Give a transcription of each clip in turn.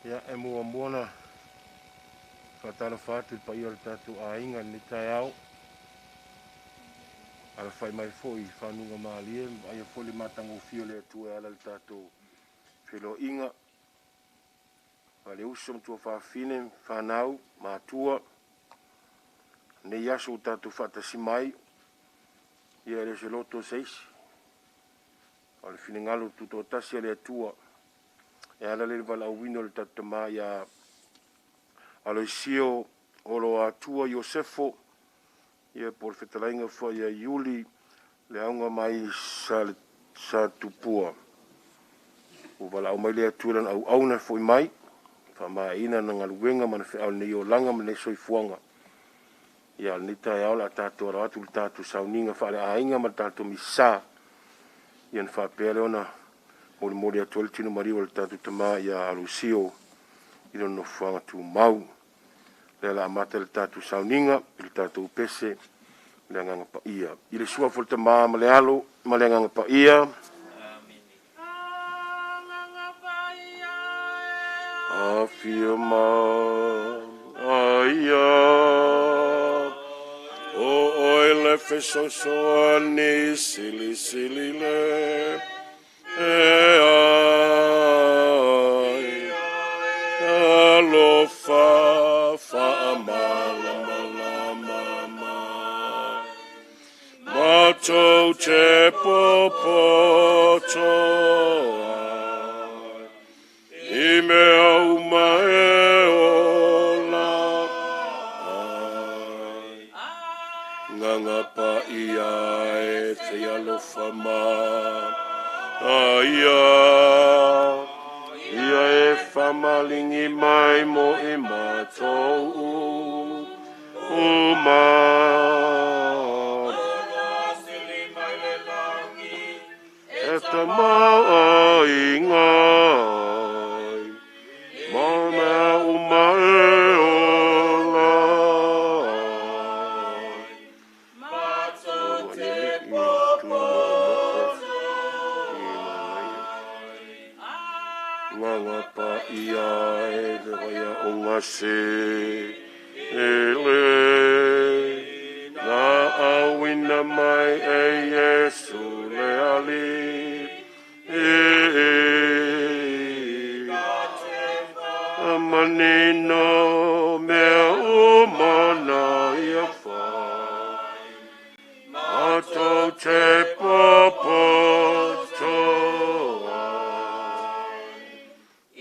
Ia, e muamua ona faatalofa atu i le paia o le tatou aiga i lenei taeao. Alafai mai foi i fanuga malie ma vaaia foi le matagofie o le Atua e ala i le tatou feiloaiga. Faale-uso ma tuafafine, fanau, matua, lenei aso ua tatou faatasi mai, ia e le o se loto o se isi, a o le finagalo tutoatasi o le Atua e ala lea i le valaauina o le tatou tama ia Aloisio Oloatua Iosefo, ia po o le fetalaiga foi ia Iuli Leauga mai Satupua. Ua valaau mai le Atua i lana auauna e foi mai, faamaeaina lana galuega ma le feau i lenei olaga ma lenei soifuaga. Ia, a o lenei taeao o le a tatou alo atu i le tatou sauniga faaleaiga ma le tatou Misa, ia ona faapea lea ona molimoli atu ai le tino maliu o le tatou tama ia Aloisio i lona nofoaga tumau. O lea o le a amata le tatou sauniga i le tatou pese o le Agaga Paia. I le suafa o le Tama ma le Alo ma le Agaga Paia. Afio mai ia, o oe le fesoasoani silisili le e ai, alofa faamalamalama mai, matou te popoto ai, i mea uma e ola ai. Agaga Paia e te alofa mai ia, ia e faamaligi mai mo i matou uma. E tamaoaiga ai, ma mea uma e ola ai. Matou te popoto ai. Agaga Paia e le vaia o gase ele na auina mai e Iesu le Alii. Manino mea uma na ia fai, matou te popoto ai, i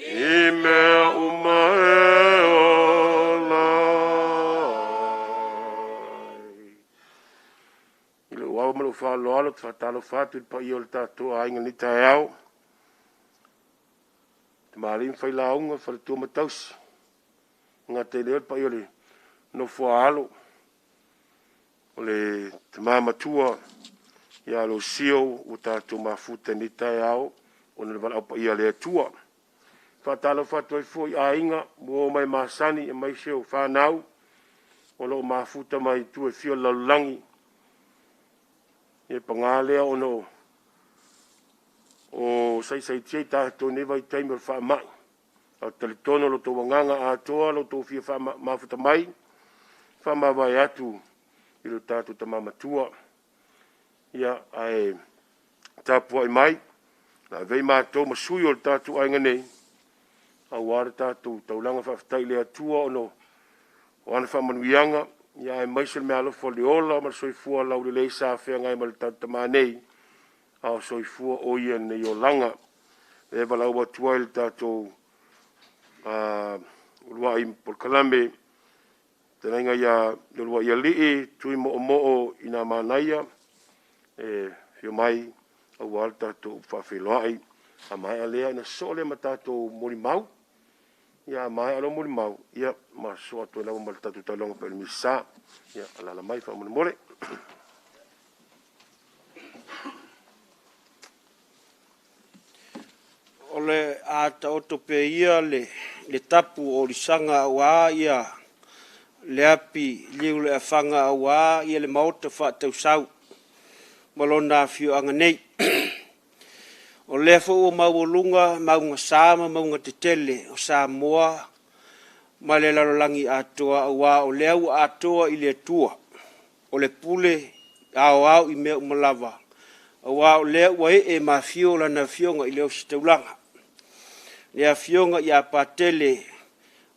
mea uma e ola ai. I lou ava ma lou faaaloalo, ou te faatalofa atu i le paia o le tatou aiga i lenei taeao. Tamalii ma failauga, faletua ma tausi, e le gata i lea o le paia o le nofo a alo, o le tama matua ia Alosio ua tatou mafuta i lenei taeao ona o le valaau paia a le Atua. E faatalofa atu ai foi i aiga, uo ma e masani aemaise o fanau o lo o mafuta mai itu e fia o le lalolagi. Ia paga lea ona o saisaitia i tatou i lenei vaitaimi o le faamai, ae ou te talitonu o lo outou agaga atoa, lo outou fia mafuta mai, faamavae atu i lo tatou tama matua. Ia, ae tapuai mai, o le a avea i matou ma sui o le tatou aiga nei, aua le tatou taulaga faafetai i le Atua ona o ana faamanuiaga, ia aemaise le meaalofa o le ola ma le soifua laulelei sa feagai ma le tatou tama nei, a o soifua o ia i lenei olaga. E valaau atu ai i le tatou uluai polokalame, fetalaiga ia Leuluaialii Tuimoomoo Inamanaia, e afio mai aua le tatou faafeiloai. A maea lea ona sosoo lea ma tatou molimau. Ia a maea loa molimau, ia ma sosoo atu ai lava ma le tatou taulaga i le Misa. Ia alaala mai faamolemole. O le a taoto pea ia le tapu o olisaga aua le api liulaafaga aua le maota faatausau ma lona afioaga nei. O O lea foi ua maualuga mauga sa ma mauga tetele o Samoa ma le lalolagi atoa, aua o lea ua atoa i le Atua o le pule aoao i mea uma lava, aua o lea ua ee ma afio Lana Afioga i le Ositaulaga, le Afioga ia Patele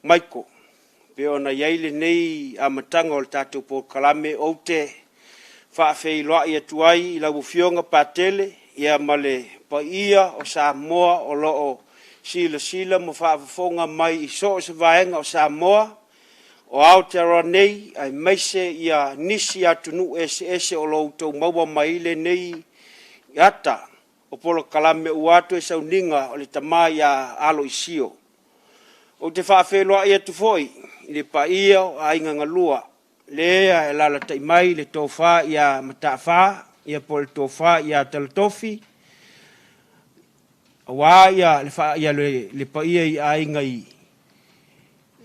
Michael, e pei ona i ai lenei amataga o le tatou polokalame. Ou te faafeiloai atu ai i lau Afioga Patele ma le paia o Samoa o lo o silasila ma faafofoga mai i so o se vaega o Samoa o Aotearoa nei, aemaise nisi atunuu eseese o lo o outou maua mai ai lenei ata o polokalame aua toe sauniga o le tama ia Aloisio. Ou te faafeiloai atu foi i le paia o aiga galua, lea e alaalatai mai le tofa ia Mataafa po o le tofa ia Talatofi, aua le paia i aiga i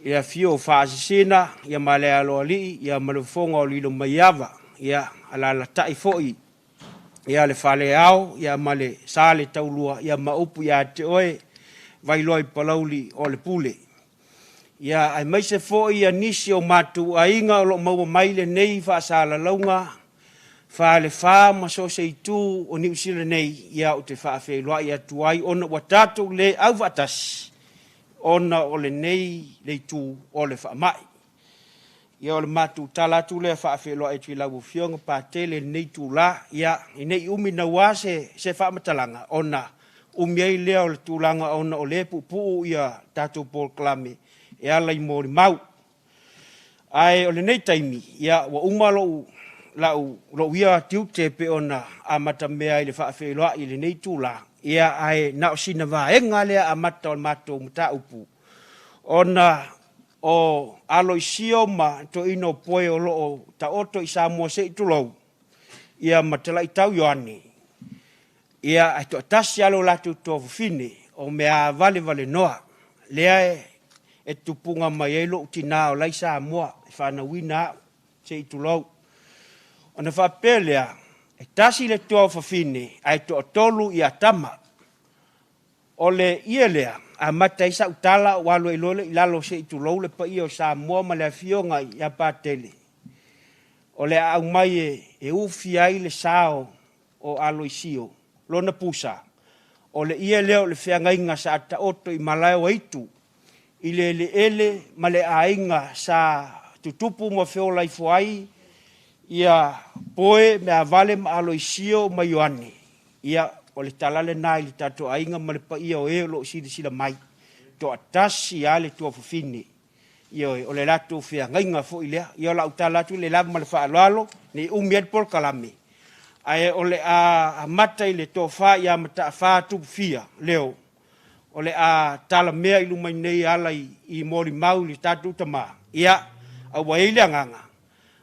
le afio o Faasisina ma le Aloalii ma le fofoga o Lilomaiava, alaalatai foi le Faleao ma le Sa le Taulua ma upu ia te oe Vailoa Palauli o le Pule. Ia, aemaise foi nisi o matou aiga o lo o maua mai lenei faasalalauga falefa ma so o se itu o Niu Sila nei, ia ou te faafeiloai atu ai ona ua tatou le aufaatasi ona o lenei le itu o le faamai. Ia o le matou tala atu lea e faafeiloai atu i lau Afioga Patele i lenei itula. Ia, ne i umi naua se faamatalaga ona umi ai lea o le tulaga ona o lea e puupuu ia tatou polokalame e ala i molimau. Ae o lenei taimi, ia, ua uma lou ia tiute e pei ona amatamea i le faafeiloai i lenei itula, ia ae na o sina vaega lea amata o le matou mataupu, ona o Aloisio ma Toeaina o Poe o lo o taoto i Samoa se i tulou, ia ma Talaitau Ioane, ia ae toatasi lava lo latou tuafafine o Meavalevalenoa, lea e tupuga mai ai lou tina o la e i Samoa e fanauina au, se i tulou. Ona faapea lea, e tasi le tuafafine ae toatolu tama. O le ie lea, amata ai sau tala ou alu ai loa lea i lalo se i tulou le paia o Samoa ma le Afioga ia Patele, o le a aumai e ufi ai le sa o Aloisio, lona pusa, o le ie lea o le feagaiga sa taoto i malae o Aitu, i le eleele ma le aiga sa tutupu ma feola ifo ai ia Poe, Meavale ma Aloisio ma Ioane. Ia, o le tala lena i le tatou aiga ma le paia o e o lo o silasila mai, toatasi lava le tuafafine. Ioe, o le latou feagaiga foi lea. Ia o lau tala atu lea ma le faaaloalo, ne i umi ai le polokalame, ae o le a amata i le tofa ia Mataafa Tupufia Leo, o le a talamea i luma nei e ala i molimau i le tatou tama. Ia, a ua i ai le agaga,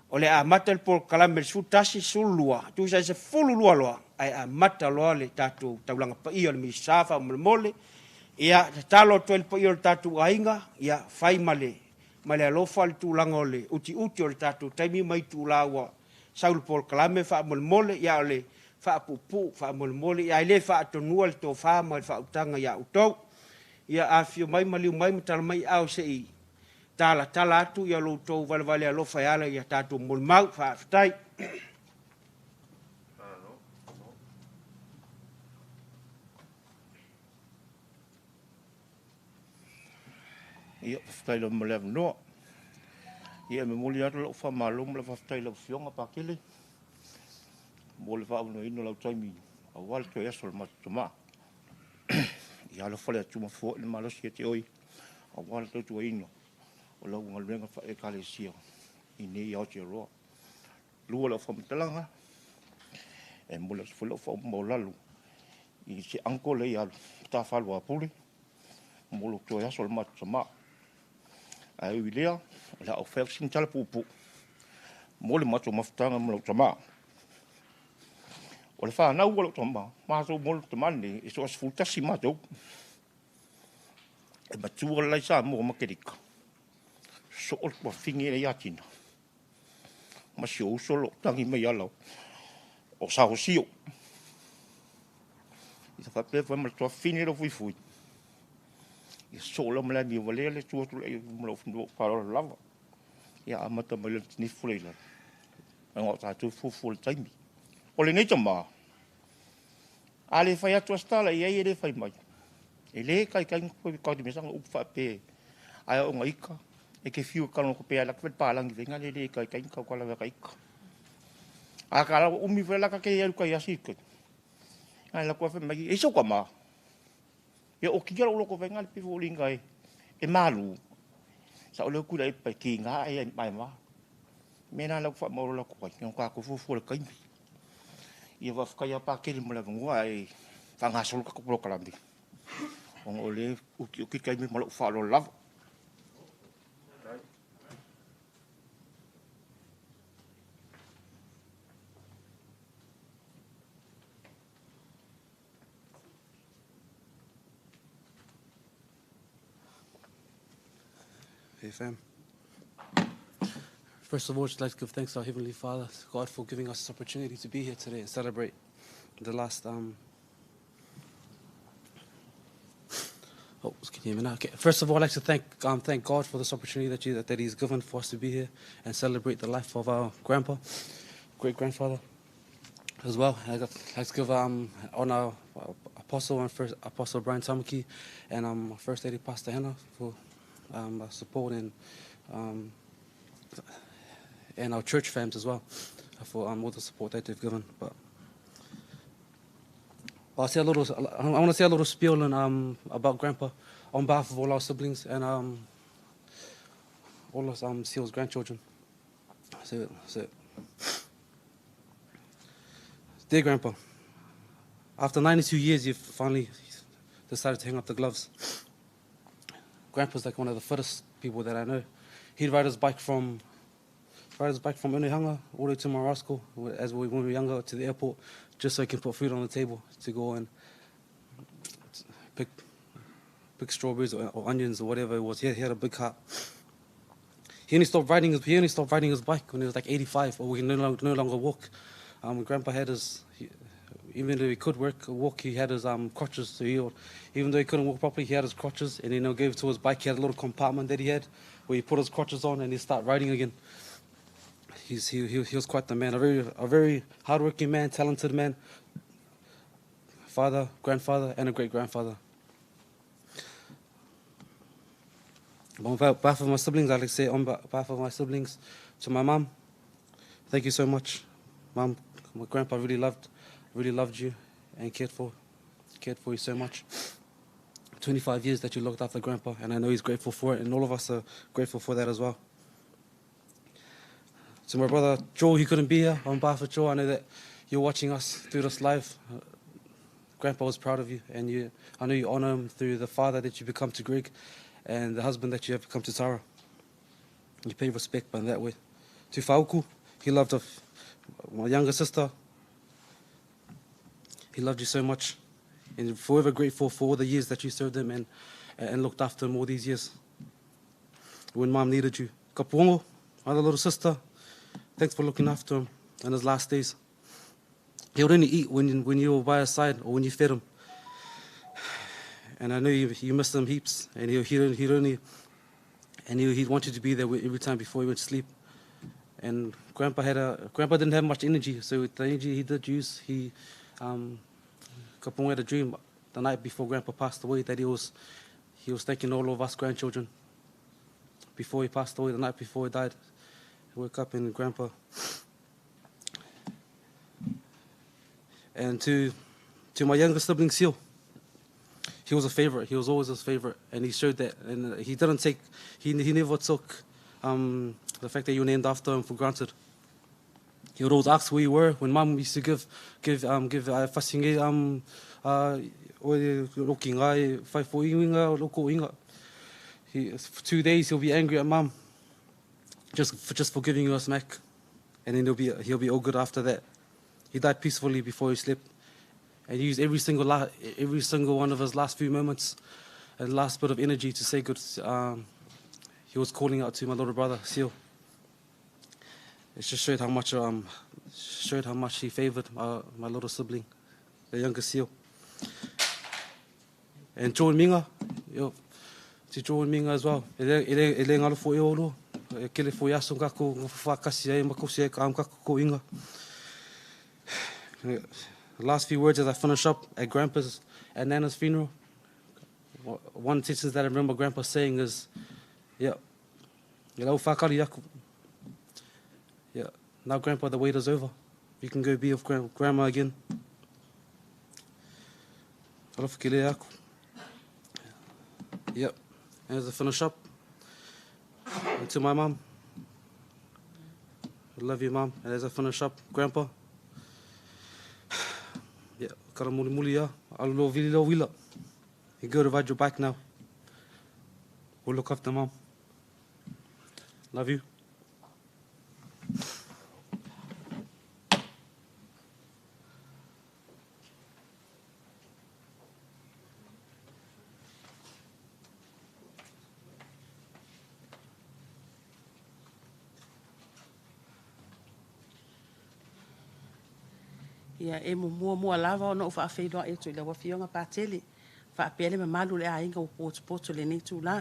o le a amata le polokalame i le 11, 12, tusa e 12 loa, ae amata loa le tatou taulaga paia o le Misa faamolemole. Ia, tatalo atu ai le paia o le tatou aiga, ia fai ma le alofa le tulaga o le utiuti o le tatou taimi ma itula ua sau le polokalame faamolemole, ia o le faapuupuu faamolemole, ia ae le faatonua le tofa ma le faautaga ia outou. Ia afifio mai, maliu mai ma tala mai aao se i talatala atu ia lo outou valevale alofa e ala i a tatou molimau. Faafetai. Ia, faafetai lava mo le avanoa. Ia, e momoli atu lau faamalo ma lau faafetai i lau Afioga Patele mo le faaavanoaina o lau taimi aua le toe aso o le matou tama. Ia alofa le Atua ma foai le malosi ia te oe aua le tautuaina o lau galuega faale-Ekalesia i nei Aotearoa. Lua lau faamatalaga, e momoli atu foi lau faamaualalo i se uncle lea ia Mataafa Luapule mo le toe aso o le matou tama. Ae ui i lea, o le a ou fai atu sina tala puupuu mo le matou mafutaga ma lou tama. O le fanau a lou tama, matou ma lou tama lenei, e toa-11 matou. E matua le la i Samoa ma Kelika, soo le tuafafine lea ia Tina, ma si ou uso o lo o tagi mai ala o Saosio. Ia faapea foi ma le tuafafine lou fuifui, ia sosoo loa ma le amio valea le tu atu i ma lou faaaloalo lava. Ia amata mai loa ona nifo lea i lalo, leaga o tatou e fuafua i le taimi. O lenei tama, a le fai atu lava se tala i ai e le fai mai. E le taitai ona toe sana upu faapea, ae oo ina ita, e te fiu e talanoa atu pea e alu atu fai le palagi foi lea, e le taitai ona tautala ia ita. A ta alu ua umi foi la ta te alu i tai asi le taimi, ae alu atu lava fai mai, e i ai sou tama? Ia okia lou loto foi lea pei e foliga e malu. Sao lea o Tuilaepa e tiga ae ma. O le mea lena o lea ou te faamaualalo atu ai, tatou fuafua i le taimi. Ia faafetai lava Patele mo le avanoa ae faagasolo le tatou polokalame, ona o lea e utiuti le taimi ma lou faaaloalo lava. Hey fam. First of all, I'd like to give thanks to our Heavenly Father, God, for giving us this opportunity to be here today and celebrate the last. Oh, can you hear me now? Okay. First of all, I'd like to thank God for this opportunity that He's given for us to be here and celebrate the life of our grandpa, great grandfather, as well. I'd like to give honor Apostle and First Apostle Brian Tamaki and First Lady Pastor Hannah for our support and our church fams as well for all the support that they've given. But I'll say a little. I want to say a little spiel and about Grandpa on behalf of all our siblings and all of Seal's grandchildren. So, dear Grandpa, after 92 years, you've finally decided to hang up the gloves. Grandpa's like one of the fittest people that I know. He'd ride his bike from Onehunga all the way to Marasco as we, when we were younger to the airport, just so he can put food on the table to go and pick strawberries or onions or whatever it was. He had a big cart. He only stopped riding his bike when he was like 85, or we can no longer walk. Grandpa had his, he, even though he could walk, he had his crutches. So even though he couldn't walk properly, he had his crutches, and he gave it to his bike. He had a little compartment that he had where he put his crutches on and he start riding again. He was quite the man, a very hardworking man, talented man, father, grandfather, and a great-grandfather. On behalf of my siblings, I'd like to say on behalf of my siblings, to my mum, thank you so much. Mum, my grandpa really loved you and cared for you so much. 25 years that you looked after Grandpa, and I know he's grateful for it, and all of us are grateful for that as well. To my brother Joe, he couldn't be here. On behalf of Joe, I know that you're watching us through this live. Grandpa was proud of you, and I know you honor him through the father that you become to Greg and the husband that you have become to Tara. You pay respect by that way. To Fauku, he loved my younger sister. He loved you so much, and forever grateful for all the years that you served him and looked after him all these years. When Mom needed you. Kapuongo, my other little sister, thanks for looking after him in his last days. He would only eat when you were by his side or when you fed him. And I know you missed him heaps, and he'd want you to be there every time before he went to sleep. And Grandpa didn't have much energy, so with the energy he did use, Kaponga had a dream the night before Grandpa passed away that he was thanking all of us grandchildren. Before he passed away, the night before he died, he woke up and Grandpa. And to my younger sibling, Seal, he was a favorite. He was always his favorite, and he showed that. And he didn't take, he never took the fact that you were named after him for granted. He would always ask where you were. When Mum used to give fasinge o roki ngai whai fo inga loko inga. For 2 days he'll be angry at Mum, just for giving you a smack, and then he'll be all good after that. He died peacefully before he slept, and he used every single one of his last few moments and last bit of energy to say good. He was calling out to my little brother Seal. It just showed how much he favored my little sibling, the younger Seal. And Joe and Minga, yo, to Joe and Minga as well. E le, e le, e le ngalo fo e olo. E kele fo iaso ngako ngawhawhakasi ai makosi ai ka am kako ko inga. The last few words as I finish up at Grandpa's, at Nana's funeral. One sentence that I remember Grandpa saying is, yeah, e lau whakari aku. Yeah, now Grandpa, the wait is over. You can go be with Grandma again. Alofa ke le aku. Yep. And as I finish up, and to my mum, I love you, Mum. And as I finish up, Grandpa, yeah, kara muli muli ya, alu lo vili lo wila. You go to ride your bike now. We'll look after Mum. Love you. Ia, e muamua lava ona ou faafeiloai atu i lau Afioga Patele faapea le mamalu o le aiga ua potopoto i lenei itula.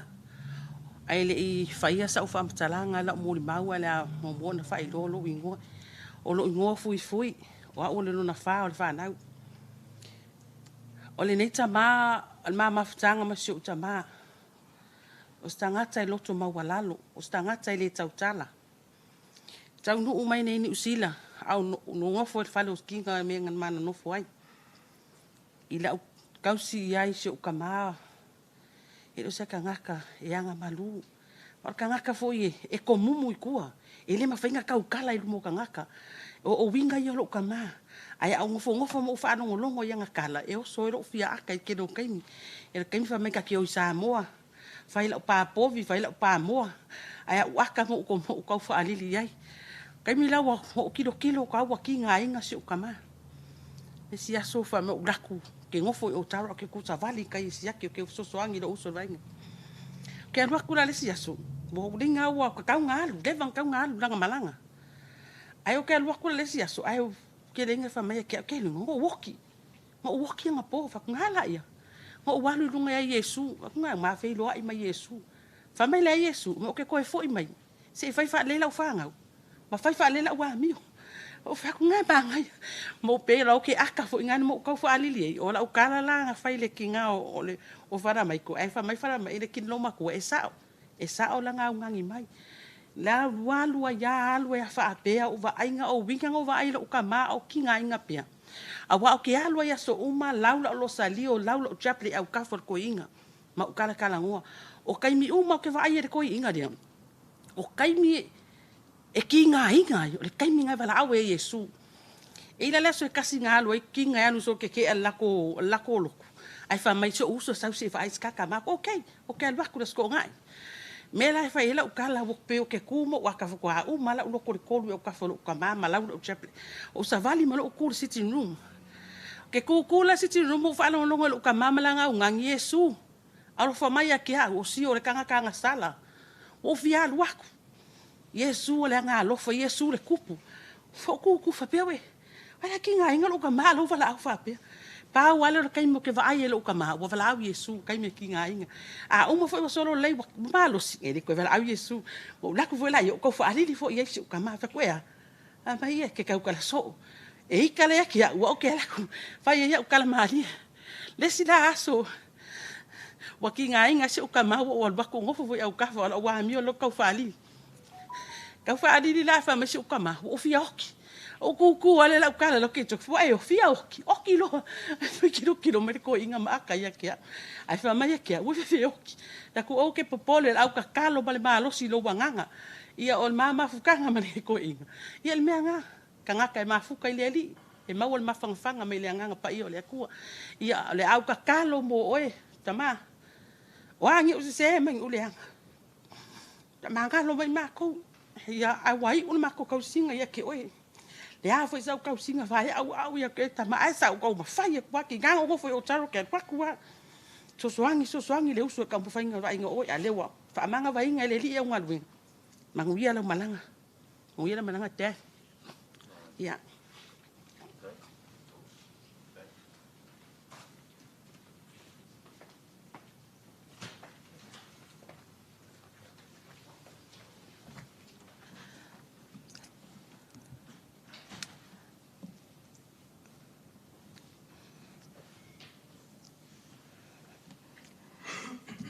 Ae le i faia sau faamatalaga i lau molimau, ae o le a muamua ona faailoa lou igoa. O lou igoa o Fuifui, o au o le lona fa o le fanau. O lenei tama, o le ma mafutaga ma si ou tama, o se tagata e loto maualalo, o se tagata e le tautala. Taunuu mai nei Niu Sila, a o nonofo i le fale o kiga i mea na ma nonofo ai. I lau tausi i ai i si ou tama, e le o se tagata e agamalu. Ma o le tagata foi e tomumu i tua, e le mafai ona tautala i luma o tagata. O uiga ia o lou tama, ae a ou nofonofo ma ou faalogologo i ana tala, e oso ai lou fia ata i le tele o taimi. O le taimi fai mai ta te o i Samoa, fai lau pa povi, fai lau pa moa, ae a ou ata ma ou tau faalili i ai. O taimi la ua ou tilotilo au ua tigaina si ou tama. Le isi aso fai mai ou alu atu, ou te nofo i Otara ou te tusavali i tai e siaki ou te fesoasoani i lou uso i le vaega. Ou te alu atu la le isi aso, ua ou liga ua tatau ona alu, leva ona tatau ona alu lana malaga. Ae ou te alu atu la le isi aso, ae ou te le iga fai mai ia te au, ke luga, na ou oti. Na ou oti anapo, fai atu, na ala ia. Na ou alu i luga ia Iesu, fai atu, na ma feiloai ma Iesu. Fai mai la Iesu, ma ou te toe foi mai, se i fai faalelei lau fanau, ma fai faalelei lau amio. Ou fai atu, na manaia. Ma ou pei la ou ke aka foi na ma ou tau faalili ai, o lau tala la na fai i le tiga o le o Faramaiko, ae fai mai Faramai, e le kini loomatua, e sao, e sao lana augani mai. La alu alu ai lava alu ai lava faapea ou vaaiga, o uiga na ou vaai i lou tama a o tigaina pea. Aua ou te alu ai i aso uma, lau lau losalio, lau lau chapelet i autafa o le toeaina ma ou talatalanoa. O taimi uma ou te vaai ai i le toeaina lea, o taimi e tigaina ai, o le taimi lena e valaau ai e Iesu. E i ai la le aso e tasi na alu ai tiga e alu solo tetee le latou lotu, ae fai mai si ou uso sau se i vaai i se kaka ma au, okay, ou te alu atu i le Aso Toonai. O le mea la e fai ai lau tala, ua pei ou te tu ma ou ata faatoa uma lava lau loto i le 3 i autafa o lou tama ma lau lau chapelet. Ou savali ma lou tu i le sitting room. Ou te tutu la i le sitting room ou faalogologo i lou tama ma lana augani, Iesu, alofa mai ia te au, o sio o le tagata agasala. Ua ou fia alu atu. Iesu o le agaalofa, Iesu le tupu. Ou tutu faapea, uē, ai la tigaina lou tama a o la ua valaau faapea. Pau lava lea o le taimi ou te vaai ai i lou tama, ua valaau Iesu i le taimi e tigaina. A uma foi ua solo lelei ua malosi, e le toe valaau Iesu. Ua ou alu atu foi la i ai, ou tau faalili foi i ai i si ou tama. Ou fai atu, e a? Fai mai, e te tautala soo. E ita lea ia te au, au ou te alu atu, fai ai au tala malie. Le isi la aso, ua tigaina ai si ou tama, ua ou alu atu ou nofo foi i autafa o lau amio lea ou te tau faalili. Tau faalili la, fai mai si ou tama, ua ou fia oki. Ou tutu lava lea i lau tala loa ke ua e fia oki, oki loa. Fai kilokilo mai le toeaina ma aka ia te au. Ae fai mai ia te au, ua fefe oki. Fai atu, ou te popole o le au tatalo ma le malosi i lou agaga. Ia o le ma mafutaga ma le toeaina. Ia le mea lena, tagata e mafuta i le Alii, e maua le mafanafana mai le Agaga Paia o le Atua. Ia o le au tatalo mo oe, tama, o a ni ou sese ma ni ou leaga, faamagalo mai matou, ia ae ua iu le matou tausiga ia te oe. Le a foi sau tausiga faeauau ia te oe tama, ae sa ou taumafai atu lava, tiga ona ou nofo i Otago ou te alu atu lava, fesoasoani, fesoasoani i le uso i le taumafaiga o le vaaiga o oe, a o lea ua faamagavaina e le Alii au galuega, manuia lau malaga. Manuia lau malaga Dad. Ia.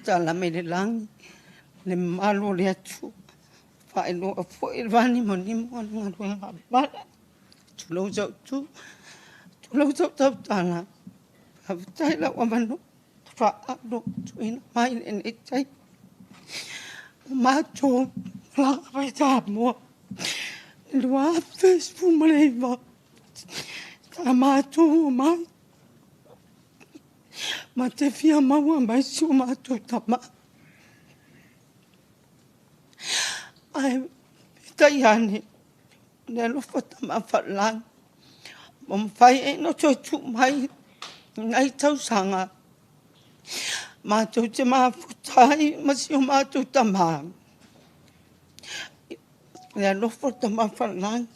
Tala mai le lagi le mamalu o le Atua, faailoa foi le vanimonimo o le galuega vala. Tulou sau tu, tulou sau tautala, faafetai lau avanoa faaauro tuuina mai lenei taimi. O matou malaga mai Samoa i le 2019, sa matou omai ma te fia maua mai si o matou tama. Ae peitai ane, o le alofa tamafailangi ua mafai ai ona toe tuu mai nai tausaga matou te mafuta ai ma si o matou tama. I le alofa o le Tamafailangi,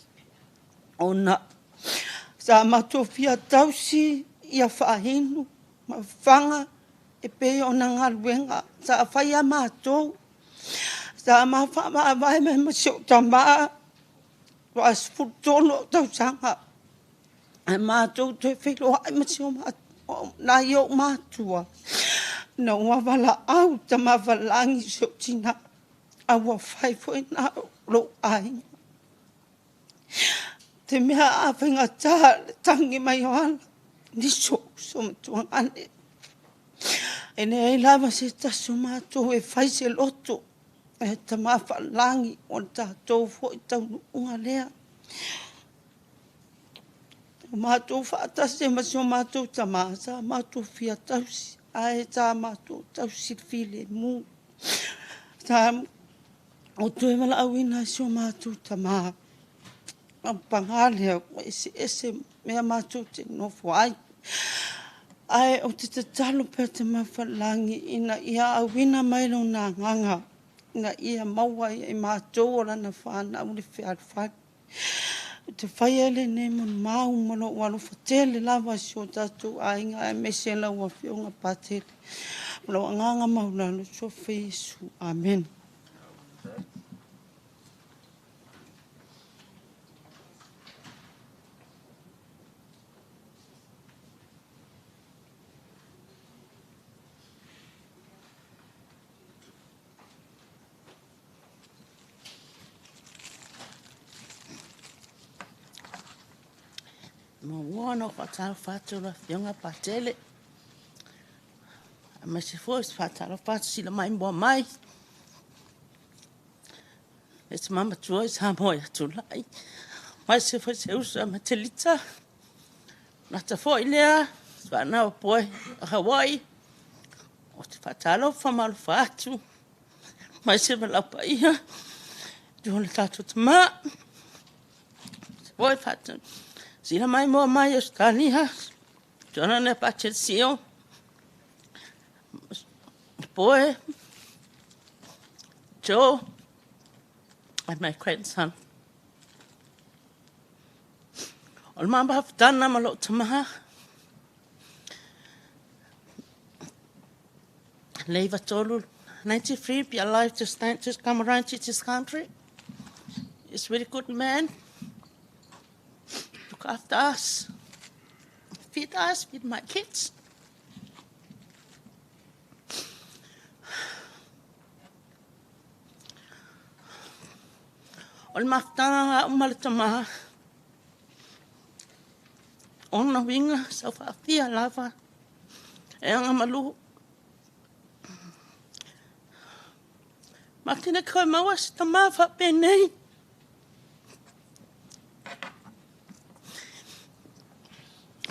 ona sa matou fia tausi ia faaimu ma faga e pei ona galuega sa faia matou. Sa ma faamavae mai ma si ou tama faatoa 13 ou tausaga, ae matou toe feiloai ma nai ou matua ina ua valaau le Tama Failangi i si ou tina, ae ua fai foi lena o lou aiga. O le mea a faigata le tagi mai o ala nisi o uso ma tuagane. E leai lava se tasi o matou e fai se loto, ae Tama Failangi o le tatou foi taunuuga lea. Ua matou faatasi ai ma si o matou tama, sa matou fia tausi, ae sa matou tausi filemu. Sa ou toe valaauina ai si o matou tama, ae paga lea ua eseese mea matou te nonofo ai. Ae ou te tatalo pea Tamafailangi ina ia auina mai Lona Agaga ina ia maua ai e matou o lana fanau le fealofani. Ou te faia lenei molimau ma lou alofa tele lava i si o tatou aiga aemaise lau Afioga Patele. Ma lou agaga maualalo, Sofa Iesu. Amene. Muamua ona ou faatalofa atu i lau Afioga Patele, aemaise foi o se faatalofa atu i sila maimoa mai, le tama matua i Samoa ia Tulai, aemaise foi si uso ia Matelita. Gata foi lea, fanau a Poe o Hawaii, ou te faatalofa ma alofa atu, aemaise ma lau paia, o le tatou tama. Foi sila maimoa mai Ausetalia, Tuanana Patricio, Poe, Joe, and my grandson. O le mafutana ma lou tama, leiva tolu, 93, be alive to stand to come around to this country. He's a very good man. Look after us. Feed us, feed my kids. O le mafutaga au ma le tama, ona uiga sau faafia lava e agamalu. Makina koe maua se tama faapenei.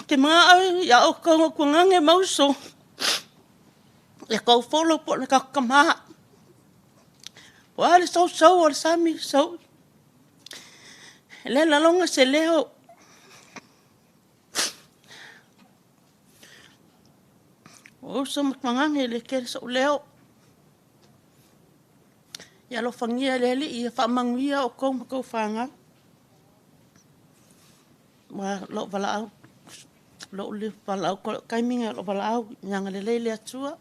Te maau ia o kongo kuangange mauso. Ia kou follow po le kakama. Po a le sausau o le sami sau. E le lalonga se leo. O uso ma kuangange le kere sou leo. Ia alofagia e le Alii ia faamanuia outou ma tou fanau. Ua lou valaau, lou valaau ko taimi lou valaau ia agalelei le Atua.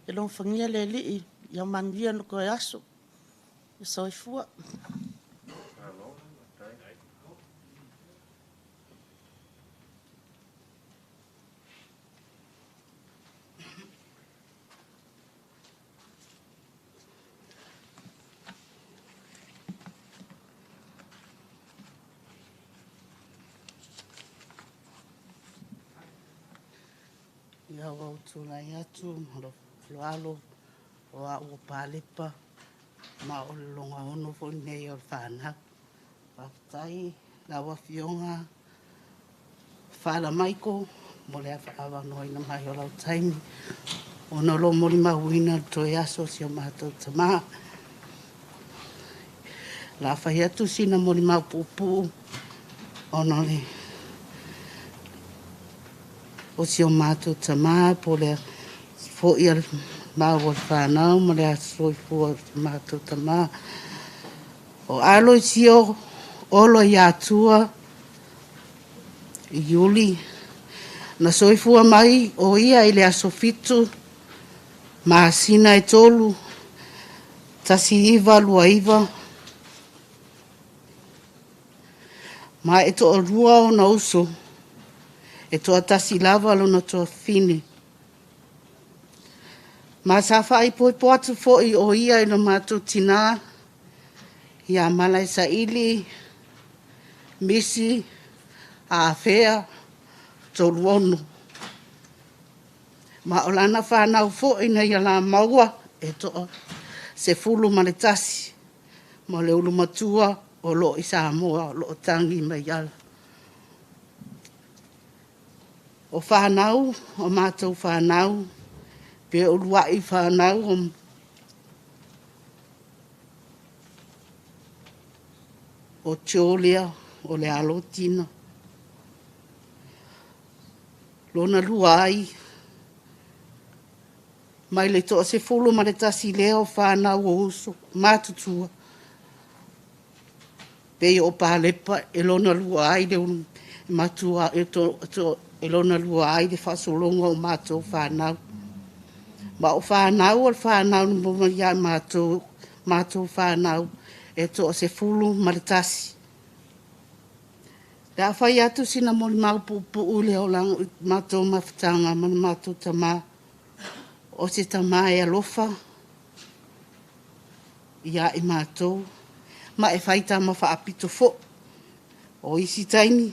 Ia alofagia le Alii ia manuia no toe aso. Ia soifua. Ia ua ou tulai atu ma lou faaaloalo o au o Palepa ma o le logaono foi lenei o le fanau. Faafetai i lau Afioga Fala Michael mo le avanoaina mai o lau taimi ona o lo o molimauina le toe aso o si o matou tamā. O le a fai atu sina molimau puupuu ona o le o si o matou tamā po o le foi a le mau a le fanau ma le aso soifua o si o matou tamā. O Aloisio Olo Iatua Iuli, na soifua mai o ia i le aso 7 masina e 3 1929, ma e toalua ona uso, e toatasi lava lona tuafafine. Ma sa faaipoipo atu foi o ia i lo matou tinā ia Malaesaili Misi Afea Toluono. Ma o lana fanau foi na ia la maua e toa 11, ma le ulumatua o lo o i Samoa o lo o tagi mai ala. O fanau, o matou fanau, pe uluai fanau o Jolia o le alo o Tina. Lona lua ai, mai le toa 11 lea o fanau o uso matutua, pei o Palepa e lona lua ai le matua e, to, to, e lona lua ai le faasologa o matou fanau. Ma o fanau o le fanau na maua ia matou, matou fanau e toa 11. Le a fai atu sina molimau puupuu i le olaga o matou mafutaga ma le matou tamā. O se tamā e alofa ia i matou, ma e fai tama faapito foi. O isi taimi,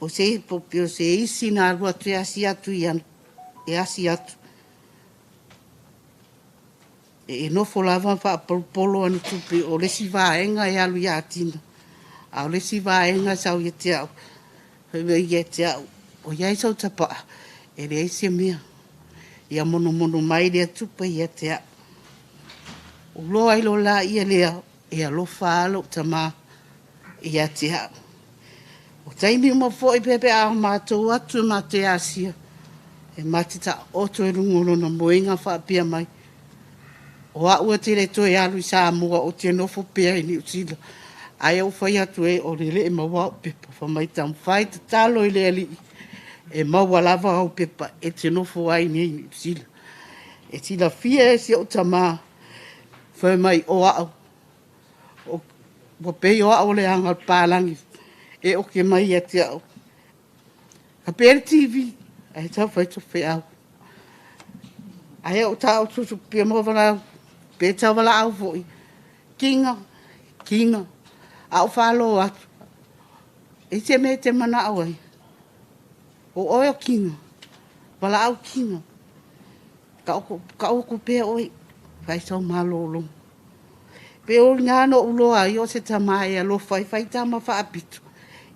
o se, o se isi na alu atu e asi atu i e asi atu. E nofo lava faapolopolo ana tupe, o le isi vaega e alu ia Tina, a o le isi vaega e sau ia te au. Fai mai ia te au, o i ai sau tapaa, e leai se mea. Ia monomono mai lea tupe ia te au. Uloa ai lo la ia lea, e alofa lou tamā ia te au. O taimi uma foi pe a matou atu e matou asia, e mate ta oto e luga o lona moega faapea mai, o au e te le toe alu i Samoa o te nofo pea i Niu Sila. Ai ou fai atu e o le le maua au pepa, fa mai taumafai tatalo i le Alii e maua lava au pepa e te nofo ai nei i Niu Sila. E silafia e si ou tamā, fai mai o au, ua pei o au o le aga o le palagi e oke mai ia te au. Ka pea le TV, ae tau fai to feau. Ae o tau tutu pia mo walau, pe tau wala au foi. Kinga, kinga, a o whalo atu. E te me te mana au ai. O oe o kinga, wala au kinga. Ka oko pea oi, whai sau malolo. Pe o ngā no uloa i o se tama e alofa i whai tama whaapitu.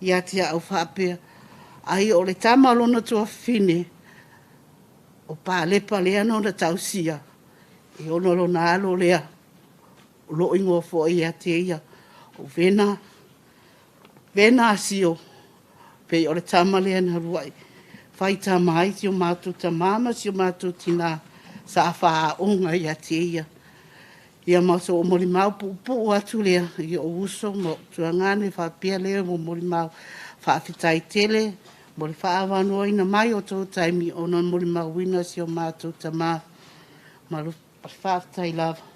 Ia te au whaapea. Ai o le tama lona tuafafine, o Palepa lea na ona tausia, e ono lona alo lea, o loo ingoa foi ia te ia, o Vena, Vena Asio, pei o le tama lea na ruai. Whai tama ai si o mātou tamā ma si o mātou tina sa whaaonga ia te ia. Ia ma so o molimau puupuu atu lea, i o uso ma o tuangane whaapea lea mo molimau whaawhitai tele, mo le whaawanoaina mai o tō taimi o na molimauina si o mātou tamā. Ma lo whaawhitai lava.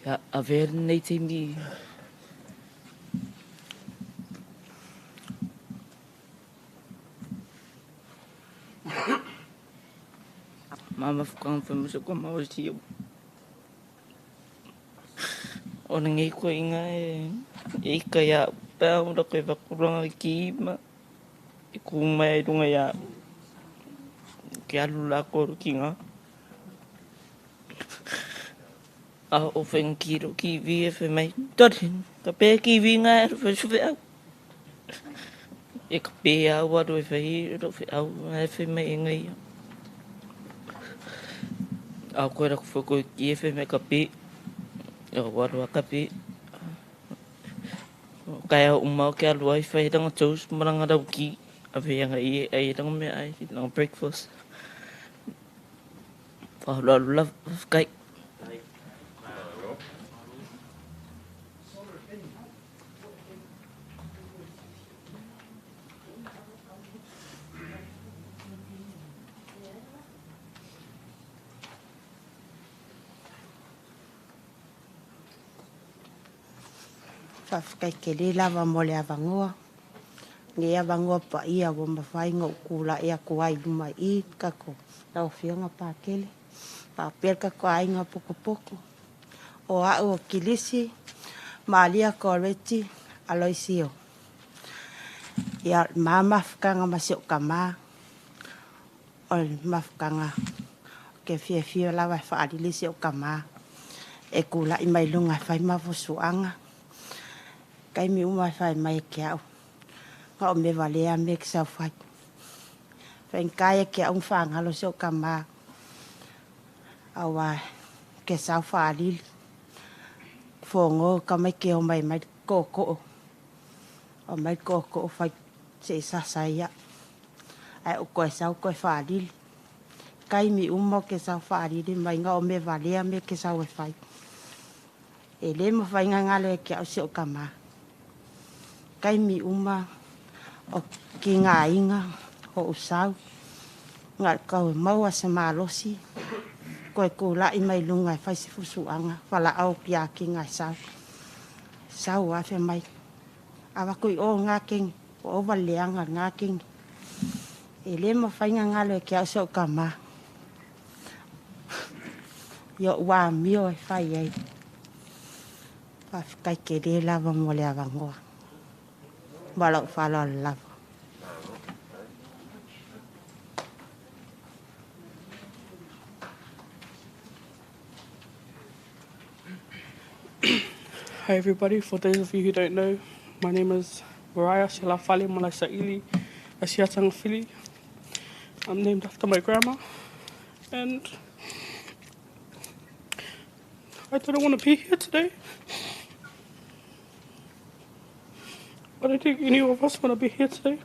Ia, avea lenei taimi Mama fukanga fai mai ko mau si o lenei koinga e e ika ia pea ora koe vakuranga ki ma e ku mai ai runga ia ke alu la ko ki ngā A o whenga ki ro ki vi e whai mai, Tori, ka pē ki vi ngā e ro whai suwe au. E ka pē au aro e whai ro whai au e whai mai e ngai. A koe ra ko koe ki e whai mai ka pē. E o aro a ka pē. Kai au umau ke alu ai whai ranga toast maranga rau ki. A whai anga i e ai ranga mea ai ranga breakfast. Whahaloalo lava, whawhetai. Faafetai tele lava mo le avanoa. Lenei avanoa paia ua mafai ona ou tulai atu ai i luma i i le tatou lau Afioga Patele faapea le tatou aiga potopoto. O au o Kilisi Malia Koreti Aloisio. Ia, o le ma mafutaga ma si ou tama, O le mafutaga ou te fiafia lava e faalili si ou tama e tulai mai luga e fai ma fusuaga. Taimi uma e fai mai e ke au, na o mea valea mea e te saofai. Faigata ia te au ona faagalo si ou tama aua ke sau faalili. Fogo tamaiti e omai mai le tootoo, omai le tootoo fai se i sasa ai au. Ae ou toe sau toe faalili. Taimi uma ou te sau faalili mai na o mea valea mea e te sau e fai. E le mafai ona galo ia te au si ou tama. Taimi uma o tigaina o ou sau, na o le tau e maua se malosi, toe tulai mai luga e fai se fusuaga, valaau atu ia Tina e sau. Sau lava fai mai, Avatu i o lena keni, ua ova le leaga o lena keni. E le mafai ona galo ia te au si ou tama i o'u amio e fai ai. Faafetai tele lava mo le avanoa ma lou faaaloalo lava. Hi everybody, for those of you who don't know, my name is Mariah Shelafale Malaisaili Asiatangafili. I'm named after my grandma and I didn't want to be here today. I don't think any of us want to be here today.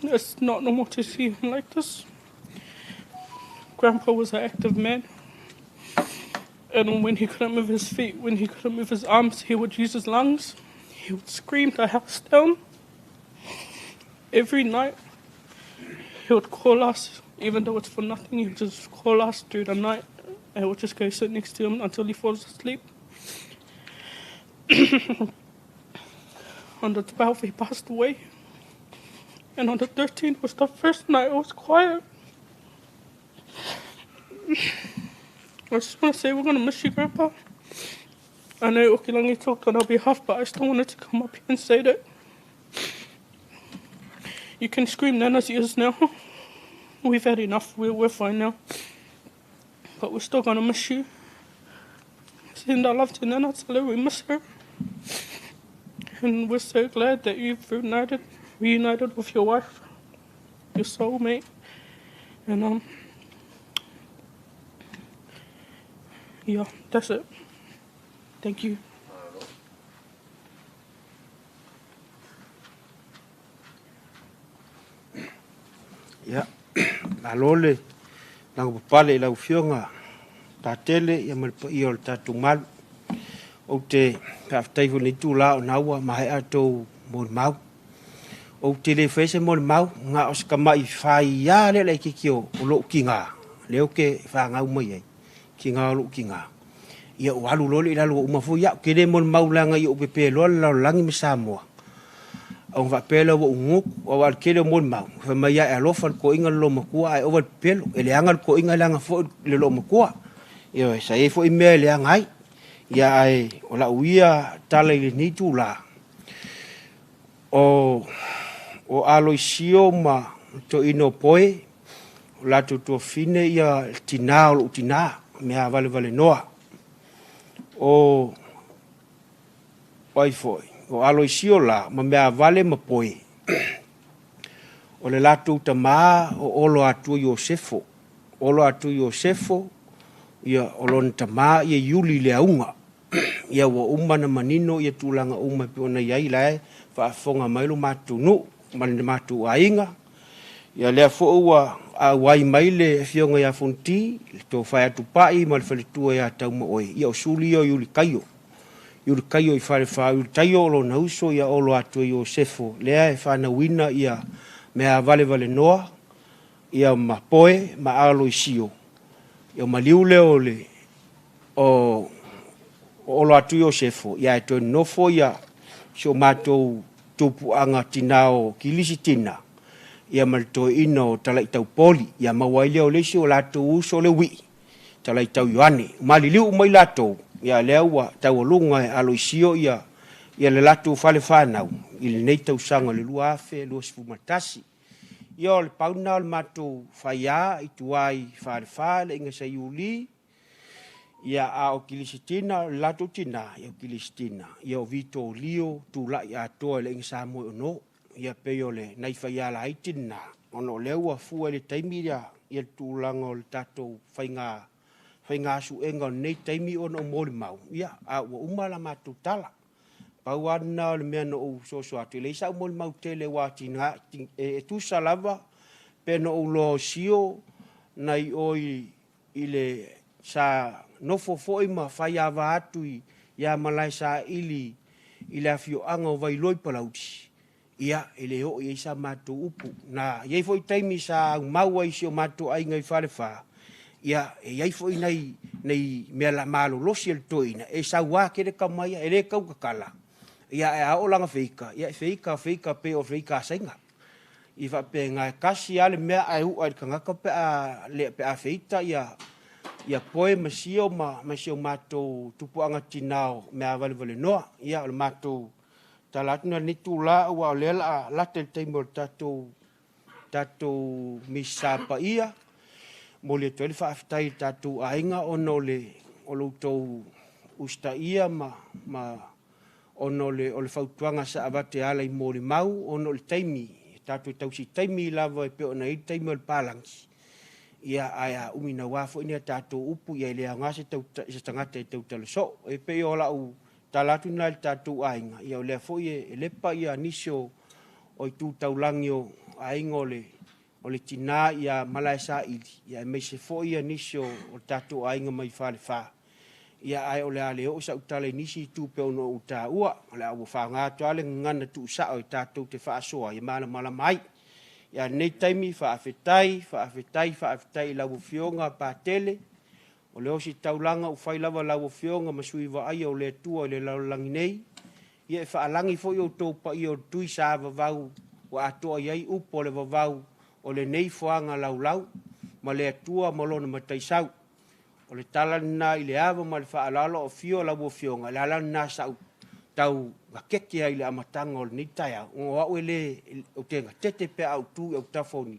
It's not normal to see him like this. Grandpa was an active man. And when he couldn't move his feet, when he couldn't move his arms, he would use his lungs. He would scream the house down. Every night, he would call us, even though it's for nothing, he would just call us through the night. And would just go sit next to him until he falls asleep. On the 12th, he passed away. And on the 13th was the first night it was quiet. I just want to say we're going to miss you, Grandpa. I know Okilangi talked on our behalf, but I still wanted to come up here and say that. You can scream Nana's ears now. We've had enough. We're, we're fine now. But we're still going to miss you. Send our love to Nana. Tell her we miss her. And we're so glad that you've reunited, reunited with your wife, your soulmate. And, um, yeah, that's it. Thank you. Ia, malo le lagopapale i lau Afioga Patele ia ma le paia o le tatou malu. Ou te faafetai foi i lenei itula ona ua maea a outou molimau. Ou te le faia se molimau, na o se tama'i faia lea laitiiti o lou tiga, lea ou te fanau mai ai, tiga o lou tiga. Ia ua alu loa lea i lalo ua uma foi au. Ou te le molimau leaga ia ou pepe loa le lalolagi ma Samoa. Ona faapea lea ua ou gugu, aua o le tele o molimau, fai mai lava e alofa le toeaina i le loomatua ae ova le pepelo. E leaga le toeaina leaga foi le loomatua. Ioe, sa i ai foi mea e leaga ai. Ia ae o lau ia tala i lenei itula, o Aloisio ma le toeaina o Poe, o latou tuafafine ia le tina o lou tina, mea valevalenoa. O ai foi? O Aloisio la ma Meavale ma Poe, o le latou tama o Olo Atua Iosefo. Olo Atua Iosefo, ia o lona tama ia Iuli Leauga. Ia ua uma ona manino ia tulaga uma e pei ona i ai, la e faafofoga mai lo matou nuu ma le matou aiga. Ia lea foi ua auai mai le afioga ia Fonoti, le tofa ia Tupai ma le faletua ia Taumaoe, ia o suli ia o Iuli Taio. Iuli Taio i Falefa, Iuli Taio o lona uso ia Olo Atua Iosefo, lea e fanauina ia mea valevalenoa, ia ma Poe ma Aloisio. Ia o maliu lea o le o Olo Atua Iosefo, ia e toe nofo ia si o matou tupuaga tina o Kilisi Tina, ia ma le toeaina o Talai Taupoli, ia maua ai lea o le isi o latou uso le Wii, Talai Tau Ioane. Maliliu uma i latou, ia lea ua taualuga e Aloisio ia le latou fale fanau i lenei tausaga le 2021. Ia o le pau lena o le matou faiā i tua i Falefa le aiga Saiuli, ia a o Kilisitina, o le latou tina, ia o Kilisitina, ia o Vitolio Tulai atoa i le aiga Samoe ono. Ia pei o le nai faiā laiti lena, ona o lea ua fua i le taimi ia le tulaga o le tatou faiga suega o lenei taimi ona o molimau, ia a ua uma la matou tala. Pau lava lena o le mea na ou soso atu, e leai sau molimau tele ua tiga, e tusa lava pe na ou iloa o Sio nai o i le sa nofo foi ma faiava atu ia Malaesaili i le afioaga o Vailoa i Palauli, ia e le oo i ai sa matou upu. Na i ai foi taimi sa aumau ai i si o matou aiga i Falefa, ia e i ai foi nai mea malolosi a le toeaina, e saua tele tama ia, e le tautatala, ia ae a oo lana feita, ia e feita feita pei o feita a Saina. I faapena e tasi lava le mea ae u'a i le tagata pe a feita ia Poe ma Sio ma si o matou tupuaga tina o mea valevalenoa. Ia o le matou tala atu na i lenei itula, aua o lea o le a lata i le taimi o le tatou Misa Paia. Momoli atu ai le faafetai i le tatou aiga ona o lo outou usitaia ma ona o le fautuaga sa avatu e ala i molimau, ona o le taimi, tatou tausi taimi lava e pei ona i ai le taimi o le palagi, ia ae a umi naua foi ni a tatou upu, ia e le aoga se tagata e tautala soo. E pei o lau tala atu lena i le tatou aiga, ia o lea foi e lepa ia nisi o itu taulagi o aiga o le tina ia Malaesaili, ia aemaise foi ia nisi o le tatou aiga mai Falefa. Ia ae o le a le oo sau tala i nisi itu pei ona ou taua, o le a ua faaaoga atu lava le gagana tuusao e tatou te faasoa ia malamalama ai. Ia lenei taimi, faafetai, faafetai, faafetai i lau Afioga Patele, o le ositaulaga ua fai lava lau Afioga ma sui vaaia o le Atua i le lalolagi nei, ia e faalagi foi outou paia o le tui sa vavau ua atoa i ai upu o le vavau o lenei foaga laulau ma le Atua ma lona mataisau. O le tala lena i le ava ma le faaaloalo o afio lau Afioga, o le ala lena sa ou tau gatete ai i le amataga o lenei taeao, ona o au e le, ou te gatete pe a ou tu i autafa o ni